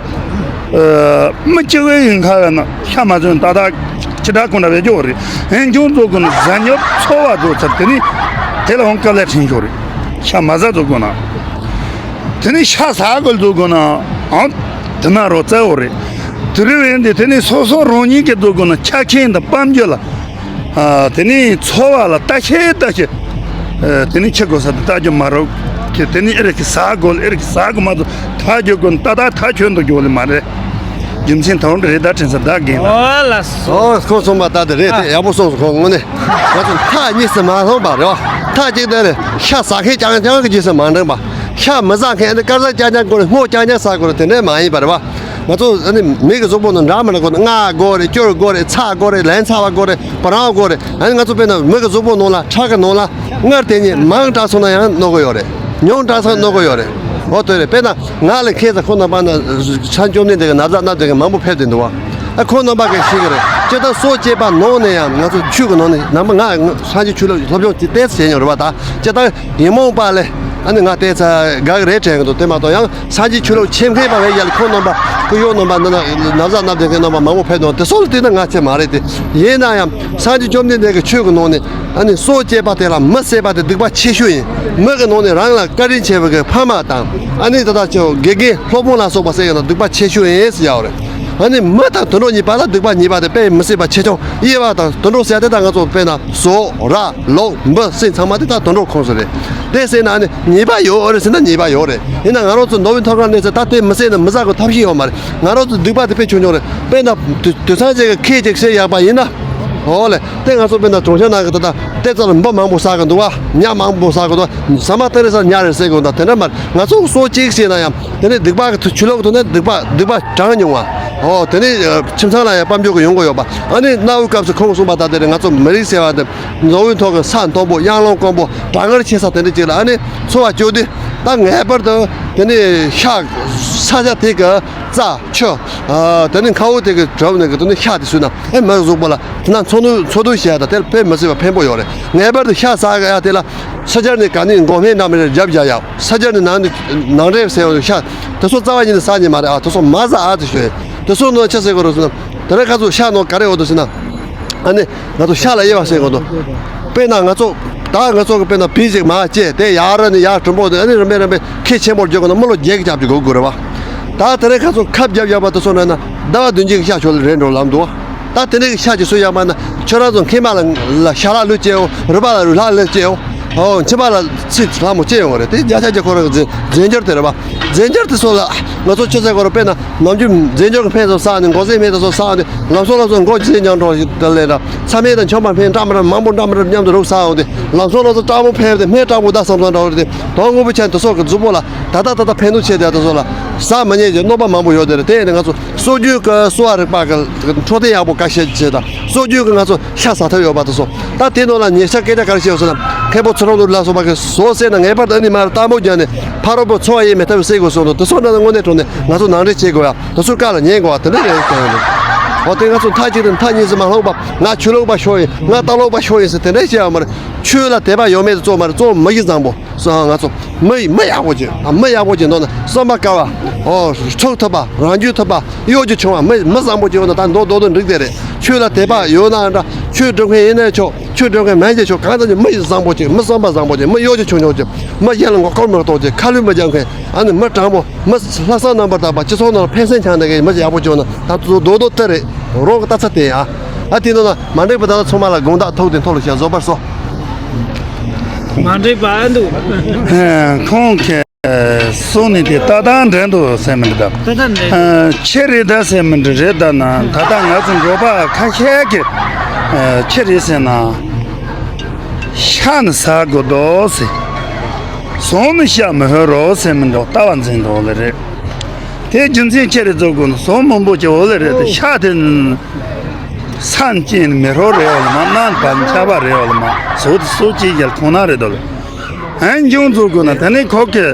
ཨ། མི་སྐྱེ་བོའི་ཡིན་ཁ་བ་ན་ཤ་མ་ཟོས་ན་ཏག་ཏག་ཅི་འདྲ་ཀུན་འདྲ་བས་སྐྱོ་བ་རེད། འོན་ཀྱང་བཟོ་དགོས་ན་ཟ་སྙོབ་འཚོ་བ་བཟོ་ཚར། དེ་ནི་དེ་ལ་འོང་དཀའ་ལས་ཕྲན་ཤོར་རེད། ཤ་མ་ཟ་བཟོ་དགོས་ན། དེ་ནི་ཤ་ཟ་དགོས་བཟོ་དགོས་ན་ཨང་དེ་ན་རོ་བཙལ་བ་རེད། དུ་རི་བན་དེ་དེ་ནི་སོ་སོ་རང་ཉིད་ཀྱི་འདུག་དགོས་ན་ཆ་རྐྱེན་དང་དཔལ་འབྱོར་ལ། ཨ། དེ་ནི་འཚོ་བ་ལ་ལྟ་ཤེས་ལྟ་ཤེས། ཨ། དེ་ནི་ཁྱི་གོ་ས་དེ་ལྟ་རྒྱུ་མ་རོགས། ཁྱི་དེ་ནི་ཨེ་རེ་ཁྱི་ཟ་དགོས་ལ་ཨེ་རེ་ཁྱི་ཟ་དགོས་མ་ཚོ་ཐག་རྒྱུ་དགོས་ན་ཏག་ཏག་ཐག་ཆོད་འདུག་རྒྱུ་ལ་མ་རེད། རྒྱུ་མཚན་དང་རེད་ད་དྲན་ས་ད་རྒན་ལ། ཨོ་ལ་སོ། ཨོ་ཁོང་གསུངས་པ་ད་དེ་རེད་དེ་ཡག་པོ་གསུངས་སོ་ཁོང་དངོས་གནས་ང་ཚོ་ཐག་གཉིས་སུ་མ་ལྷུང་པ་རེད་བ། ཐག་གཅིག་དེ་རེད་ཤ་ཟ་མཁན་རྐྱང་རྐྱང་གི་རྗེས་སུ་མ་འགྲིམ་པ། ཤ་མི་ཟ་མཁན་ཨ་ནི་དཀར་ཟ་རྐྱང་རྐྱང་དགོས་རེད་སྔོ་རྐྱང་རྐྱང་ཟ་དགོས་རེད་དེ་འདྲས་མ་ཡིན་པ་རེད་བ། ང་ཚོ་ཨ་ནི་མི་གི་གཟུགས་པོ་ནང་འདྲ་མི་འདྲ་དགོས་ན་མངར་དགོས་རེད་སྐྱུར་དགོས་རེད་ཚྭ་དགོས་རེད་ལན་ཚྭ་བ་དགོས་རེད་བ་རང་དགོས་རེད། ཨ་ནི་ང་ཚོ་དཔེར་ན་མི་གི་གཟུགས་པོ་ནང་ལ་ཁྲག་གི་ནང་ལ་མངར་དེ་ཉིད་མང་དྲགས་སོང་ན་ཡང་གནོད་གི་ཡོད་རེད། ཉུང་དྲགས་སོང་ན་གནོད་གི་ཡོད་རེད། འོ་དེ་རེད། དཔེར་ན་ང་ལ་མཁས་ཙང་ཁོང་རྣམ་པ་ན་ཆ་འཇོམས་ནས་དེ་གི་ན་བཟའ་སྣ་དེ་གི་མང་པོ་ཕེབས་བསྡད་འདུག་བ། ཨ་ཁོང་རྣམ་པ་གི་ཤེས་གི་རེད། སྤྱིར་བཏང་སོ་སྐྱེས་པ་ནང་ནས་ཡང་ང་ཚོ་ཆོས་གི་ནང་ནས་ནམ་ང་སངས་རྒྱས་ཆོས་ལུགས་སློབ་སྦྱོང་དེ་ཏོག་ཙམ་བྱས་མྱོང་རེད་བ། ད་སྤྱིར་བཏང་ཉོན་མོངས་པ་ལས་ཨ་ནི་ང་ཏོག་ཙམ་དགའ་གི་རེད་དྲན་གི་འདུག་དེ་མ་གཏོགས་ཡང་སངས་རྒྱས་ཆོས་ལུགས་ཆེད་མཁས་པ་བས་ཡ་ལ་ཁོང་རྣམ་པ་ཁོ་གཡོག་རྣམ་པ་འདི་ན་ན་བཟའ་སྣ་དེ་གི་རྣམ་པ་མང་པོ་ཕེབས་འདུག་དེ་སོགས་ལ་བལྟས་ན་ང་ཚོ་མ་རེད་དེ། ཡིན་ན་ཡང་སངས་རྒྱས་བཅོམ་ལྡན་འདས་ཀྱི་ཆོས་ཀྱི་ནང་ནས་ཨ་ནི་སོ་སྐྱེས་པ་དེ་ལ་མི་བསད་པ་དེ་སྡིག་པ་ཆེ་ཤོས་ཡིན། མི་གི་ནང་ནས་རང་ལ་བཀའ་དྲིན་ཆེ་བའི་གི་ཕ་མ་དང་ཨ་ནི་ད་ལྟ་ཆེ་བ་དགེ་རྒན་སློབ་དཔོན་ལ་སོགས་པ་བསད་ཡོད་ན་སྡིག་པ་ཆེ་ཤོས་ཡིན་ཟེར་ཡོད་རེད། ཨ་ནི་མི་དང་དུད་འགྲོ་གཉིས་པ་ལ་སྡིག་པ་གཉིས་པ་དེ་དཔེ་མི་སྲིད་པ་ཆེ་ཆུང་དབྱེ་བ་དང་དུད་འགྲོ་ཟེར་དེ་ད་ང་ཚོ་དཔེར་ན་ཟོག་ར་ལོག་འབུ་སྲིན་ཚང་མ་དེ་ད་དུད་འགྲོ་ཁོངས་སུ་རེད། དེ་ཟེར་ན་ཨ་ནི་ཉེས་པ་ཡོད་རེད་ཟེར་ན་ཉེས་པ་ཡོད་རེད། ཡིན་ན་ང་རང་ཚོ་མདོ་དབུས་མཐོ་སྒང་གནས་ཚུལ་ད་དེ་མི་སྲིད་ན་མི་ཟ་དགོས་ཐབས་ཤེས་ཡོད་མ་རེད། ང་རང་ཚོ་སྡིག་པ་དེ་དཔེ་ཆུང་ཆུང་རེད། དཔེར་ན་དུ་དུད་ཚང་ཅིག་གི་ཁྱི་ཅིག་བསད་ཡག་པ་ཡིན་ན། འོ་ལེ། དེ་ང་ཚོ་དཔེར་ན་གྲོང་ཁྱེར་ནང་གི་ད་ལྟ་དེ་ཚོ་ལ་འབུ་མང་པོ་ཟ་གི་འདུག་བ། ཉ་མང་པོ་ཟ་གི་འདུག་ཟ་མ་ཏི་རི་ས་ཉ་རེ་ཟེར་གི་འདུག་དེ་འདྲ་མ་རེད། ང་ཚོ་སོ་གཅིག་བྱས་ན་ཡང་དེ་ནས་སྡིག་པ་གི་ཆུ་ལོག་ཏུ་ནས་སྡིག་པ་སྡིག་པ་གྲངས་ཉུང་བ། འོ་དེ་ནས་ཁྱིམ་ཚང་ལ་ཡང་དཔལ་འབྱོར་གི་ཡོང་གི་ཡོད་པ། ཨ་ནི་གནའ་བོའི་སྐབས་སུ་ཁོང་གསུངས་པ་ལྟར་དེ་རེད། ང་ཚོ་མི་རིགས་ཟེར་བ་དེ་མདོ་དབུས་མཐོ་གི་ས་མཐོན་པོ་གཡང་ལམ་དཀོན་པོ་གྲང་ངར་ཆེ་ས་དེ་འདྲ་ཅིག་ལ་ཨ་ནི་འཚོ་བ་སྐྱོལ་དུས་ད་ངེས་པར་དུ་དེ་ནས་ཤ་ས་ཆ་དེ་གི་རྩྭ་ཆུ། ཨ། དེ་ནི་མཁའ་དབུགས་དེ་གི་གྲུབ་ནས་གི་དེ་ནི་ཤ་དེ་ཟོས་ན་ཨེ་མི་གཟུགས་པོ་ལ་དེ་ན་འཚོ་སྣོན་འཚོ་སྡོད་བྱེད་ཡ་དང་དེ་ལ་དཔེ་མི་སྲིད་པ་ཕན་པོ་ཡོད་རེད། ངེས་པར་དུ་ཤ་ཟ་གི་ཡ་དེ་ལ་ཕྱི་རྒྱལ་ནས་ག་ནས་འགོག་སྨན་འདྲ་མི་རེད་རྒྱབ་བཞག་ཡ། ཕྱི་རྒྱལ་ནས་ནང་ནས་ནང་འདྲེན་ཟེར་བ་ཤ་དེ་ཚོ་རྩ་བ་ཉིད་ནས་ཟ་ཉན་མ་རེད། ཨ་དེ་ཚོ་མ་ཟ་ཨ་དེ་ཤོད་དེ་ཚོ་ནང་ཆ་ཟེར་དགོས་རེད་ཟེར་ན་དེ་རིང་ཁ་ཚོ་ཤ་ནང་ག་རེ་འོ་དོ་ཟེར་ན། ཨ་ནི་ང་ཚོ་ཤ་ལ་དབྱེ་བ་ཕྱེ་དགོས་འདུག་དཔེར་ན་ང་ཚོ་ད་ང་ཚོ་གི་དཔེར་ན་བི་ཞིག་མ་བཅད་དེ་ཡར་ནས་ཡར་གྲུམ་པོ་དེ་ཨ་ནི་རིམ་པས་རིམ་པས་ཁེ་ཆེན་པོར་འཇོག་དགོས་ན་མི་ལོ་བརྒྱད་ཀྱི་རྒྱབ་ཀྱི་སྒུག་དགོས་རེད་བ། ད་དེ་རིང་ཁ་ཚོ་ཁབ་རྒྱབ་བཞག་པ་དེ་ཚོ་ན་ན་ཟླ་བ་བདུན་བརྒྱད་ཀྱི་ཤ་ཆོད་ལ་རེད་འགྲོ་ལམ་འདུག་ད་དེ་འདྲའི་ཤ་ཅིག་གསོ་ཡག་མ་ན་ཁྱོད་རང་ཚོ་མཁལ་མ་ལ་ལ་ཤ་ལག་ལུས་སྐྱེའོ། རུས་པ་ལ་རུས་ལྷག་ལུས་སྐྱེའོ། ཨོ་མཆིན་པ་ལ་ཚིལ་ལྷག་མོ་སྐྱེ་ཡོང་བ་རེད། དེ་བརྒྱ་ཆ་བརྒྱ་ཁོ་རང་གི་རྫས་རྫས་འགྱུར་དེ་རེད་བ། རྫས་འགྱུར་དེ་ཚོ་ལ་ང་ཚོ་ཆུ་ཚད་སྐོར་དཔེར་ན། ནམ་རྒྱུན་རྫས་འགྱུར་གྱི་སྨན་ཚོ་བསགས་ནས་འགོག་རྫས་སྨན་དེ་ཚོ་བསགས་ནས་ལམ་སང་ལམ་སང་འགོག་རྫས་ཉམས་འགྲོ་ཞིག་དེ་ལས་ན་ཚྭ་སྨན་དང་ཆང་འབག་སྨན་འདྲ་མི་འདྲ་མང་པོ་འདྲ་མི་འདྲ་མཉམ་དུ་རུབ་བསགས་འོང་དུས་ལམ་སང་ལམ་སང་སྐྲག་པོ་ཕན་ཏེ་སྨན་སྐྲག་པོ་ད་བསམ་བསམ་འདྲ་བོ་རེད་དེ། དོན་དངོས་པོ་ཆ་ནས་དེ་ཚོ་གི་གཟུགས་པོ་ལ་ད་ལྟ་ད་ལྟ་ཕན་ཐོགས་ཆེ་དེ་དེ་ཚོ་ལ་ཟ་མི་ཉན་གྱི་གནོད་པ་མང་པོ་ཡོད་དེ་རེད། དེ་ཡིན་ན་ང་ཚོ་སྲོལ་རྒྱུན་གྱི་གསོ་བ་རིག་པ་གི་འཕྲོད་བསྟེན་ཡག་པོ་ག་ཤེད་བྱེད་དང་སྲོལ་རྒྱུན་གྱི་ང་ཚོ་ཤ་ཟ་ཐབས་ཡོད་པ་དེ་ཚོ་ད་དེ་ནང་ལ་ཉེ་ཆར་སྐད་ཆ་ག་རེ་བཤད་ཡོད་ཟེར་ན་མཁན་པོ་ཚུལ་ཁྲིམས་ལགས་ལ་སོགས་པ་གི་ཟོག་བསད་ན་ངེས་པར་དུ་ཨ་ནི་མར་གཏམ་དཔེ་བརྒྱབ་ནས་ཕ་རོལ་པོ་འཚོ་བ་ཡེ་མེད་ཐབས་བསད་དགོས་གསུངས་འདུག་དེ་ཚོ་འདྲ་དངོས་གནས་དྲང་གནས་ང་ཚོ་ནང་འདྲེན་བྱེད་དགོས་ཡ། དེ་ཚོའི་བཀའ་ལ་ཉན་དགོས་པ་དེ་འདྲ་རེད་ཀྱང་རེད། འོ་དེ་ང་ཚོ་མཐའ་གཅིག་ཏུ་མཐའ་གཉིས་སུ་མ་ལྷུང་བ་ང་ཆོས་ལུགས་པ་ཤོར་ཡིན་ང་ལྟ་ལོག་པ་ཤོར་ཡིན་ཟེར་དེ་འདྲ་བཤད་ཡ་མ་རེད། ཆོས་ལ་དད་པ་ཡོད་མེད་དེ་གཙོ་མ་རེད། གཙོ་བོ་མི་གཞི་བཟང་པོ་སོང་ང་ཚོ་མི་མི་ཡག་པོ་ཅིག་མི་ཡག་པོ་ཅིག་འདོད་ན་བསམ་པ་དཀར་བ། འོ་ཚུགས་ཐུབ་པ་རང་རྒྱུད་ཐུབ་པ་གཡོ་སྒྱུ་ཆུང་བ་མི་མི་བཟང་པོ་ཅིག་ཡོད་ན་ད་མདོ་མདོ་དོན་འགྲིག་དེ་རེད། ཆོས་ལ་དད་པ་ཡོད་ན་འདྲ་ཆོས་སྒྲུབ་མཁན་ཡིན་ནའི་ཆོག་ཆོས་སྒྲུབ་མཁན་མིན་གྱི་ཆོག་གང་ལྟར་ཀྱང་མི་ཡི་བཟང་པོ་ཅིག་མི་བསམ་པ་བཟང་པོ་ཅིག་མི་གཡོ་སྒྱུ་ཆུང་ཆུང་ཅིག་མི་གཞན་ལ་མགོ་སྐོར་མི་གཏོང་ཅིག་ཁ་ལུད་མི་རྒྱག་མཁན་ཨ་ནི་མི་དྲང་པོ་མི་ལྷག་བསམ་རྣམ་པར་དག་པ་སྤྱི་ཚོགས་ནང་ལ་ཕན་སེམས་འཆང་བསྡད་མཁན་མི་ཡག་པོ་ཅིག་ཡོད་ན་ད་དུ་རྡོག་རྡོག་ལྟ་རེད། རང་གི་ལྟ་ཚུལ་དེ་ཡ། ཨ་དེ་ནང་ལ་མ་འགྲིག་པ་ད་ལ་ཚང་མ་ལ་དགོངས་དག་ཐུགས་དེ་མཐོ་རུ་བྱ་བཟོད་པར་གསོལ། མ་འགྲིག་པ་ཨ་འདུག་ཁོང་གིས། སོང་ནས་དེ་ཏག་ཏག་འདྲ་འདུག་ཟེར་མི་འདྲ་ད། ཏག་ཏག་འདྲ། ཨ། ཁྱི་རེད་ད་ཟེར་མི་འདྲ་རེད་ད་ན་ད་ལྟ་ང་ཚོ་འབྲོག་པ་ཁ་ཤས་ཀྱིས། ཨ། ཁྱི་རེད་ཟེར་ན། ཤ་ནི་ཟ་དགོས་འདུག་ཟེར། ཟོག་ནི་ཤ་མི་ཧོད་རོགས་ཟེར་མི་འདྲ་ལྟ་བ་འཛིན་འདུག་ལེ་རེད། དེ་རྒྱུ་མཚན་ཁྱི་རེད་ཚོ་དགོས་ན་ཟོག་མང་པོ་ཅིག་འོ་ལེ་རེད་ད་ཤ་དེ་ནི། ས་ནི་སྐྱེས་ནི་མི་ཧོད་རེད་འོ་ལེ་མ་ནང་བ་ནི་ཆ་བ་རེད་འོ་ལེ་མ་ཟོག་དེ་སོ་སྐྱེས་ཀྱི་ལ་ཁོང་ན་རེད་འདུག་ལེ། ཨན་ཅང་བཙུགས་དགོས་ན་དེ་ནས་ཁོ་གི་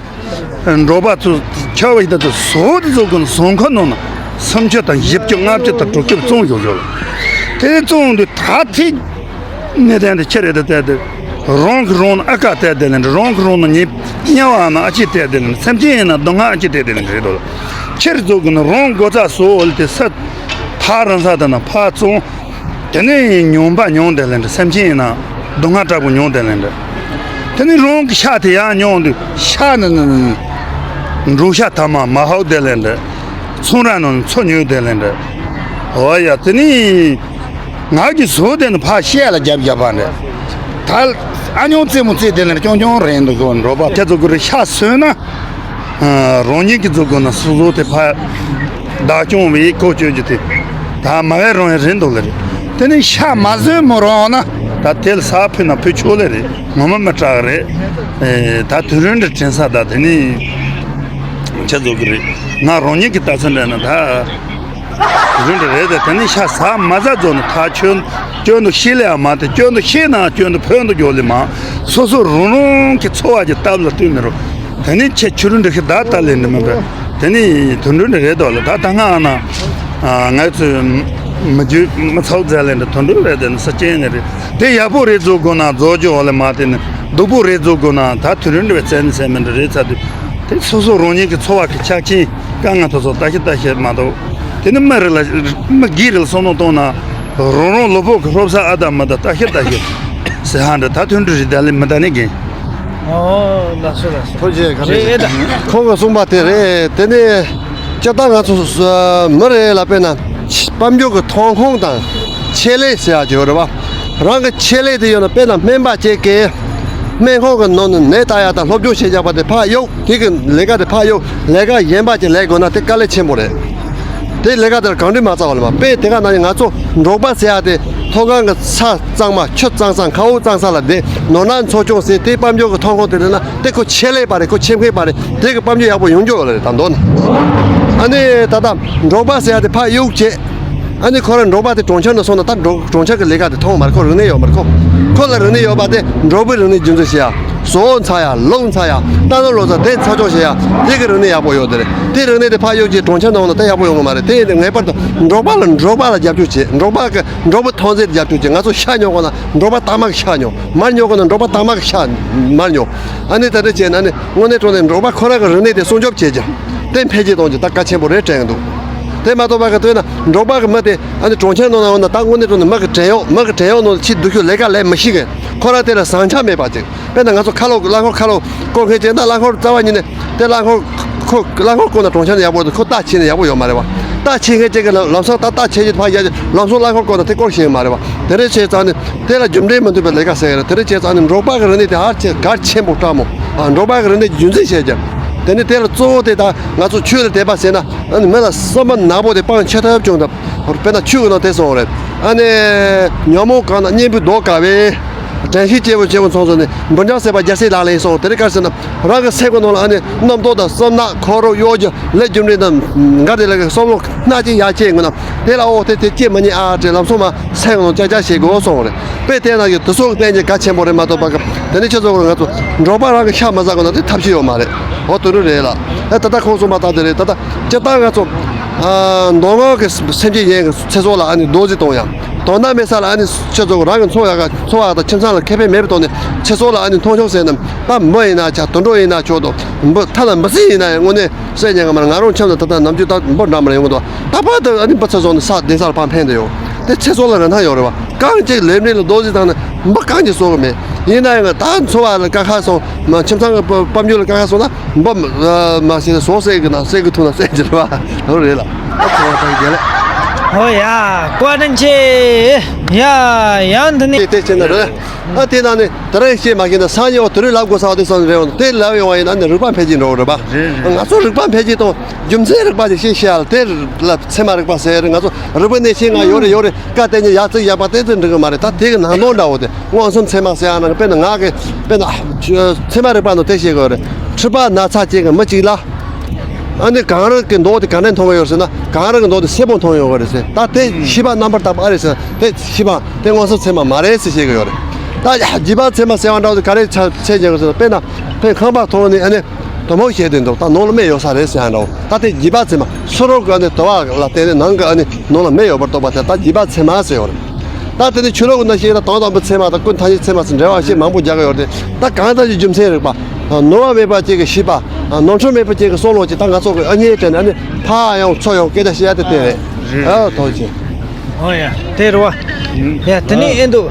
འབྲོག་པ་ཚོ་ཁྱོད་བ་ཡི་ད་དུ་ཟོག་དེ་བཙུགས་དགོས་ན་ཟོག་ཁང་ནང་ན་སུམ་ཅུ་དང་བཞི་བཅུ་ལྔ་བཅུ་དང་དྲུག་ཅུ་བཙོང་ཞོག་ཞོག་དེ་བཙོང་དུས་ད་ཐིག་གནས་བརྟན་དེ་ཁྱེད་རེད་དེ་བལྟས་ཏེ་རང་གི་རང་ན་ཨ་ཀ་བལྟས་དེ་ལེན་འདྲ་རང་གི་རང་ན་ཉེ་ཉེ་བ་ན་ཨ་ཅེ་བལྟས་དེ་ལེན་འདྲ་སེམས་ཅན་ཡིན་ན་སྡུག་བསྔལ་ཨ་ཅེ་བལྟས་དེ་ལེན་འདྲ་རེད་དོ། ཁྱེད་བཙུགས་དགོས་ན་རང་སྒོ་རྩ་བཟོ་འོལ་དེ་ས་ཐག་རིང་ས་དེ་ན་ཕར་བཙོང་། དེ་ནས་ཉུང་པ་ཉུང་དེ་ལེན་འདྲ་སེམས་ཅན་ཡིན་ན་སྡུག་བསྔལ་དྲག་པོ་ཉུང་དེ་ལེན་འདྲ། དེ་ནས་རང་གི་ཤ་དེ་ཡང་ཉུང་དུས་ཤ་ནི་ནི་ནི་འབྲོག་ཤ་ཐ་མ་མ་ཧོག་དེ་ལེན་འདྲ། ཚོང་ར་ནང་ཚོ་ཉུང་དེ་ལེན་འདྲ། འོ་ཡ། དེ་ནི་ང་གི་ཟོག་དེ་ནི་ཕར་ཤད་ལ་རྒྱབ་རྒྱབ་པ་འདྲ། ད་ཨ་ཉོང་རྩེད་མོ་རྩེད་དེ་ལ་ཀྱོང་ཀྱོང་རེད་འདུག་གོ། འགྲོ་པ་ཁྱེད་ཚོ་གུ་རེ་ཤ་ཟོས་ན། རང་ཉིད་ཀྱི་ཚོ་གུ་ན་སོ་སོ་དེ་ཕར་བདག་སྐྱོང་བའི་གོ་ཆོད་ཀྱི་དེ། ད་མ་བས་རང་ཡང་རེད་འདུག་ལ་རེད། དེ་ནི་ཤ་མ་ཟོས་མོ་རང་ན། ད་དེ་ལ་ས་ཕུད་ན་ཕུད་ཆོག་ལེ་རེད། ངོ་མ་མི་སྐྲག་རེད། ད་དུས་རིང་འདྲ་དྲན་ས། ད་དེ་ནི་ཁྱེད་ཚོ་གི་རེད། ང་རང་ཉིད་ཀྱི་ལྟ་ཚུལ་འདྲ་ན་ད། རུ་འདྲ་རེད་དེ། དེ་ནི་ཤ་ཟ་མ་ཟ་རྫོགས་ནས་ད་ཁྱོད་སྐྱོན་དུ་ཤི་ལེ་ཡང་མ་དེ། སྐྱོན་དུ་ཤི་ན་སྐྱོན་དུ་ཕོན་དུ་འགྱོ་ལེ་མ། སོ་སོ་རང་རང་གི་འཚོ་བ་གི་སྟབས་ལ་བསྟུན་ནས་རུ། དེ་ནི་ཁྱེད་ཆུ་རུ་འདྲ་ཤི་ད་ལྟ་ལེ་འདྲ་མིན་པས། དེ་ནི་དུད་འགྲོ་འདྲ་རེད་དོ་ལ། ད་ད་ང་ཨ་ན་ང་ཚོས་མི་རྒྱུད་མི་ཚོགས་མཛད་ལེ་འདྲ་དུད་འགྲོ་རེད་དེ། ནི་ས་སྐྱེན་ནི་རེད། དེ་ཡག་པོ་རེད་རྫོགས་དགོས་ན་རྫོགས་རྒྱུ་འོ་ལེ་མ། དེ་ནི་སྡུག་པོ་རེད་རྫོགས་དགོས་ན་ད་དུད་འགྲོ་འདྲ་བའི་བཙན་ནི་བཙན་མི་འདྲ་རེད་ཚ་དུས། དེ་སོ་སོ་རང་ཉིད་ཀྱི་འཚོ་བ་གི་ཆག་ཆེན། དཀའ་ངལ་དེ་ཚོ་ལྟ་ཤི་ལྟ་ཤི་མ་གཏོགས། དེ་ནི་མི་རིགས་ལ་མི་སྒེར་རིགས་ལ་བསམ་བློ་གཏོང་ན། རང་རང་ལོ་ཕོགས་ཀྱི་སློབ་གསོ་ཨ་ད་མ་ད་ལྟ་ཤི་ལྟ་ཤི་ཟེར་ཧ་འདྲ། ད་དོན་འགྲུབ་རི་ད་ལི་མི་ད་ནི་རྒན། ཨོ་ལགས་སོ་ལགས་སོ། ཐུགས་རྗེ་ག་རེ། རེད་ཨེ་ད། ཁོང་གིས་གསུངས་པ་དེ་རེད། དེ་ནི་སྤྱིར་བཏང་ང་ཚོ་མི་རེ་ལ་དཔེར་ན་དཔལ་འབྱོར་གྱི་ཐོན་ཁུངས་དང་ཆེད་ལས་ཟེར་ཡག་ཅིག་ཡོད་རེད་བ། རང་གི་ཆེད་ལས་དེ་ཡོད་ན་དཔེར་ན་སྨན་པ་ཅིག་གིས་སྨན་ཁང་གི་ནང་ནས་ནད་ལྟ་ཡག་དང་སློབ་སྦྱོང་བྱེད་ཡག་པ་དེ་ཕར་གཡུག་དེ་གི་ལས་ཀ་དེ་ཕར་གཡུག་ལས་ཀ་གཞན་པ་ཅིག་ལས་དགོས་ན་དེ་དཀའ་ལས་ཆེན་པོ་རེད། དེ་ལས་ཀ་དེར་གང་འདྲ་མ་རྩ་བ་ལ་མ་དཔེ་དེ་ག་ན་ནི་ང་ཚོ་འབྲོག་པ་ཟེར་ཡག་དེ་མཐོ་སྒང་གི་ས་གཙང་མ་ཆུ་གཙང་ས་མཁའ་དབུགས་གཙང་ས་ལ་བསྡད་ནོར་ན་འཚོ་སྐྱོང་ཟེར་དེ་དཔལ་འབྱོར་གྱི་ཐོན་ཁུངས་དེ་ལས་ན་དེ་ཁོ་ཆེད་ལས་པ་རེད། ཁོ་ཆེད་མཁས་པ་རེད། དེ་གི་དཔལ་འབྱོར་ཡག་པོ་ཡོང་རྒྱུ་ཡོད་ལ་རེད། ད་མདོར་ན་ཨ་ནི་ད་ལྟ་འབྲོག་པ་ཟེར་ཡག་དེ་ཕར་གཡུག་བྱས། ཨ་ནི་ཁོ་རང་འབྲོག་པ་དེ་གྲོང་ཁྱེར་ནང་སོང་ན་ད་འབྲོག་གྲོང་ཁྱེར་གྱི་ལས་ཀ་དེ་མཐོང་མ་རེད། ཁོ་རིག་གནས་ཡོད་མ་རེད། ཁོ་ཁོ་ལ་རིག་གནས་ཡོད་པ་དེ་འབྲོག་པའི་རིག་གནས་རྒྱུན་འཛིན་བྱེད་ཡ། ཟོག་འཚོ་ཡ། ལུག་འཚོ་ཡ། རྟ་ནོར་ལོ་ཙཱ་དེ་འཚོ་སྐྱོང་བྱེད་ཡ། དེ་གི་རིག་གནས་ཡག་པོ་ཡོད་དེ་རེད། དེ་རིག་གནས་དེ་ཕར་གཡུག་རྗེས་གྲོང་ཁྱེར་ནང་ན་དེ་ཡག་པོ་ཡོང་གི་མ་རེད། དེ་ཡིན་དུས་ངེས་པར་དུ་འབྲོག་པ་ལ་འབྲོག་པ་ལ་རྒྱབ་སྐྱོར་བྱེད། འབྲོག་པ་གི་འབྲོག་པའི་ཐོན་རྫས་རྒྱབ་སྐྱོར་བྱེད། ང་ཚོ་ཤ་ཉོ་དགོས་ན་འབྲོག་པ་དྭངས་མ་གི་ཤ་ཉོ། མར་ཉོ་དགོས་ན་འབྲོག་པ་དྭངས་མ་གི་ཤ་མར་ཉོ། ཨ་ནི་ད་ལྟ་བྱས་ན་ནི་དངོས་གནས་དྲང་གནས་འབྲོག་པ་ཁོ་རང་གི་རིག་གནས་དེ་སྲུང་སྐྱོབ་བྱེད་རྒྱུ་དེ་འཕེལ་རྒྱས་གཏོང་རྒྱུ་ད་གལ་ཆེན་པོ་རེད་དྲན་གི་འདུག་དེ་མ་གཏོགས་པ་གི་ལྟོས་ན་འབྲོག་པ་གི་མི་དེ་ཨ་ནི་གྲོང་ཁྱེར་ནང་ན་འོང་ན་ད་དངོས་གནས་དྲང་གནས་མི་གི་བྲན་གཡོག་མི་གི་བྲན་གཡོག་ནང་ཕྱིན་སྡོད་རྒྱུ་ལས་ཀ་ལས་མི་ཤེས་གི། ཁོ་རང་དེ་ལ་བཟང་ཆ་མེད་པ་ཅིག་དཔེར་ན་ང་ཚོ་ཁ་ལོ་གླ་འཁོར་ཁ་ལོ་བསྐོར་མཁན་ཅིག་ན་གླ་འཁོར་རྩ་བ་ཉིད་ནས་དེ་གླ་འཁོར་ཁོ་གླ་འཁོར་བསྐོར་ན་གྲོང་ཁྱེར་ནས་ཡག་པོ་འདུག་ཁོ་རྟ་ཁྱེར་ནས་ཡག་པོ་ཡོད་མ་རེད་བ། རྟ་ཁྱེར་མཁན་ཅིག་གི་ལམ་སང་ད་རྟ་ཁྱེར་རྒྱུ་ཕར་ཡར་ལམ་སང་གླ་འཁོར་བསྐོར་ན་དེ་བསྐོར་ཤེས་ཀྱི་མ་རེད་བ། དེ་འདྲ་བྱས་ཙང་ནི་དེ་ལ་རྒྱུ་འབྲས་མི་འདུག་པའི་ལས་ཀ་ཟེར་ཡ་རེད། དེ་འདྲ་བྱས་ཙང་ནི་འབྲོག་པ་གི་རིག་གནས་དེ་ཧ་ཅང་གལ་ཆེན་པོ་སྤྲ་མོ། ཨ་འབྲོག་པ་གི་རིག་གནས་རྒྱུན་འཛིན་བྱེད་རྒྱུ། དེ་ནི་དེ་ལ་གཙོ་བོ་དེ་ད་ང་ཚོ་ཆོས་ལ་དད་པ་ཟེར་ན་ཨ་ནི་མི་ལ་བསམ་པ་ནག་པོ་དེ་སྤང་ཆེ་ཐབས་བྱུང་དང་། དཔེར་ན་ཆོས་ཀྱི་ནང་དེ་གསུངས་རེད། ཨ་ནི་ཉོན་མོངས་གང་ན་གཉེན་པོའི་མདོག་དཀར་བས། དྲན་ཤེས་སྐྱེས་བུ་སྐྱེས་བུ་མཚུངས་སུ་ནི་འབུར་འཇམ་སྲེག་པ་རྒྱལ་སྲས་ལག་ལེན་གསུངས། དེ་རིང་ཁ་སང་ན་རང་གི་སེམས་ཀྱི་ནང་ལ་ཨ་ནི་རྣམ་རྟོག་དང་བསམ་ནག་འཁོར་རོ་གཡོ་སྒྱུ་ལས་རྒྱུ་འབྲས་དང་འགལ་དེ་ལ་གི་བསམ་བློ་སྣ་གཅིག་ཡར་སྐྱེས་ངོ་ན་དེ་ལ་ཨོ་དེ་དེ་སྐྱེ་མི་ཉན་ཨ་དྲན་ལམ་སང་མ་སེམས་ཀྱི་ནང་ཅག་ཅག་བྱེད་དགོས་གསུངས་རེད། དཔེ་བལྟས་ན་ཡང་དེ་ཚོ་གི་བསྟན་གྱི་གལ་ཆེན་པོ་རེད་མ་གཏོགས་པ་གི་དེ་ནི་ཁྱེད་ཚོ་གི་ང་ཚོ་འབྲོག་པ་རང་གི་ཤ་མ་ཟ་དགོས་ན་དེ་ཐབས་ཤེས་ཡོད་མ་རེད། ཨོ་དེ་འདྲ་རེད་ལ། ཨ་ད་ལྟ་ཁོང་གསུངས་པ་ལྟར་དེ་རེད། ད་ལྟ་སྤྱིར་བཏང་ང་ཚོ་ཨ་མདོ་སྔགས་ཀྱི་སེམས་ཅན་གཞན་གྱི་ཚེ་སྲོག་ལ་ཨ་ནི་རྡོག་རྫིས་གཏོང་ཡ། དོན་དག་མེད་ས་ལ་ཨ་ནི་ཁྱེད་ཚོ་རང་གི་འཚོ་ཡག་ག་འཚོ་བ་དང་ཁྱིམ་ཚང་ལ་ཁེ་ཕན་མེད་པའི་ཐོག་ནས་ཚེ་སྲོག་ལ་ཨ་ནི་མཐོང་ཆུང་ཟེར་ན་ད་འབུ་ཡིན་ན་ཆ་དུད་འགྲོ་ཡིན་ན་ཆོག་དང་འབུ་ཐ་ན་འབུ་སྲིན་ཡིན་ན་ཡང་དངོས་གནས་བསད་ཉན་གི་མ་རེད། ང་རང་ཁྱིམ་དུ་ད་ལྟ་ནམ་རྒྱུན་ད་འབུ་འདྲ་མ་རེད་ཡོང་གི་འདུག་ད་བར་དུ་ཨ་ནི་འབུ་ཚ་སོང་ནས་ས་གདན་ས་ལ་ཕར་འཕེན་འདི་ཡོང་དེ་ཚེ་སྲོག་ལ་རིན་ཐང་ཡོད་རེད་བ། རྐང་གཅིག་ལས་མི་ལ་རྡོག་རྫིས་བཏང་ན་འབུ་རྐང་གཅིག་གསོ་གི་མེད། ཡིན་ན་ཡང་ད་འཚོ་བ་ལ་དཀའ་ཁག་སོང་མ་ཁྱིམ་ཚང་གི་དཔལ་འབྱོར་ལ་དཀའ་ཁག་སོང་ན་འབུ་མ་ཟེར་ཟོག་བསད་གི་ན་བསད་གི་ཐུབ་ན་བསད་ཀྱི་རེད་བ། ཧོ་རེད་ལ། ཨ་ཁོ་བ་དང་རྒྱལ་ལ། ཧོ་ཡ། བཀའ་དྲིན་ཆེ། ཡ་ཡང་འདི་ནི། དེ་དེ་བྱས་ན་རེད། ཨ་དེ་ན་ནི་དེ་རིང་ཤེས་མ་ཤེས་ན་སང་ཉིན་འོ་དེ་རིང་ལབ་དགོས་ས་འོ་དེ་སང་རེད་འོ་དེ་ལབ་ཡོང་བ་ཡིན་ན་ནི་རིག་པ་འཕེལ་རྒྱས་འགྲོ་གི་རེད་པ། རེད་རེད། ང་ཚོ་རིག་པ་འཕེལ་རྒྱས་དང་རྒྱུ་མཚན་རིག་པ་ཞིག་ཤེས་བཤད་ཡ་ལ་དེ་ལ་ཚད་མ་རིག་པ་ཟེར་རེད། ང་ཚོ་རིག་པའི་གནས་ཆེན་ལྔ་ཡོད་རེད་ཡོད་རེད་བཀའ་གཏད་ཉན་ཡག་ཙིག་ཡག་པ་དེ་ཚོ་འགྲིག་གི་མ་རེད། ད་དེ་གི་ནང་དོན་འདྲ་བོ་དེ་མངོན་སུམ་ཚད་མ་ཟེར་ཡ་ན་དཔེར་ན་ང་གི་དཔེར་ན་ཚད་མ་རིག་པ་ནང་དེ་བཤད་གི་ཡོད་རེད། མཁྲིས་པ་ན་ཚ་ཅན་གི་མི་གཅིག་ལ། ཨ་ནི་གངས་རི་གི་མདོག་དེ་ག་འདྲ་མཐོང་གི་ཡོད་ཟེར་ན་གངས་རི་གི་མདོག་དེ་སེར་པོ་མཐོང་ཡོང་གི་རེད་ཟེར། ད་དེ་ཤེས་པ་རྣམ་པར་དག་པ་ཨེ་རེད་ཟེར་ན་དེ་ཤེས་པ་དེ་མངོན་སུམ་ཚད་མ་མ་རེད་ཟེར་བཤད་གི་ཡོད་རེད། ད་རྒྱུད་པ་ཚད་མ་ཟེར་བ་འདྲ་བོ་དེ་ག་རེ་ཆ་ཆད་ཀྱི་ཡོད་ཟེར་ན་དཔེར་ན་དཔེ་ཁང་པ་མཐོང་ནས་ཨ་ནི་དུ་མོ་བཤད་དེ་འདུག་ད་ནང་ལ་མེ་ཡོད་ས་རེད་ཟེར་ཡ་འདྲ་བོ། ད་དེ་རྒྱུད་པ་ཚད་མ་ཕྱི་རོལ་གི་ཨ་ནི་དུ་བ་ལ་བརྟེན་ནས་ནང་གི་ཨ་ནི་ནང་ལ་མེ་ཡོད་པར་རྟོགས་པ་དེ་ད་རྒྱུད་པ་ཚད་མ་ཟེར་ཡོད་རེད། ད་དེ་ནི་ཆོས་ལུགས་ཀྱི་ནང་བཤད་ན་དོན་དམ་པའི་ཚད་མ་དང་ཀུན་ཐ་སྙད་ཚད་མ་ཟེར་འགྲེལ་བ་བཤད་མང་པོ་རྒྱག་གི་ཡོད་རེད། ད་གང་ལྟར་གྱི་རྒྱུ་མཚན་རིག་པ། ནོར་བ་མེད་པ་ཅིག་གི་ཤེས་པ། ནོར་འཁྲུལ་མེད་པ་ཅིག་གི་བསམ་བློ་ཅིག་ད་ང་ཚོ་གི་ཨ་མྱེས་དྲན་ནས་ཨ་ནི་ཕ་ཡང་ཚོ་ཡང་སྐད་ཆ་བཤད་ཡ་དེ་དེ་རེད། ཨ་ཐོག་ཅིག་ཨོ་ཡ་དེ་རེད་བ། ཡ་དེ་ནི་ཨེ་འདུག་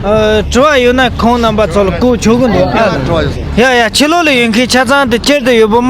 ཨ་དྲི་བ་ཡོད་ན་ཁོང་རྣམ་པ་ཚོ་ལ་བཀོད་ཆོག་གི་འདུག་ཨ་དྲི་བ་ཡོད་སོང་། ཡ་ཡ་ཕྱི་ལོགས་ལ་ཡོད་མཁན་ཆ་ཚང་དེ་སྤྱིར་དུ་ཡོད་པོ།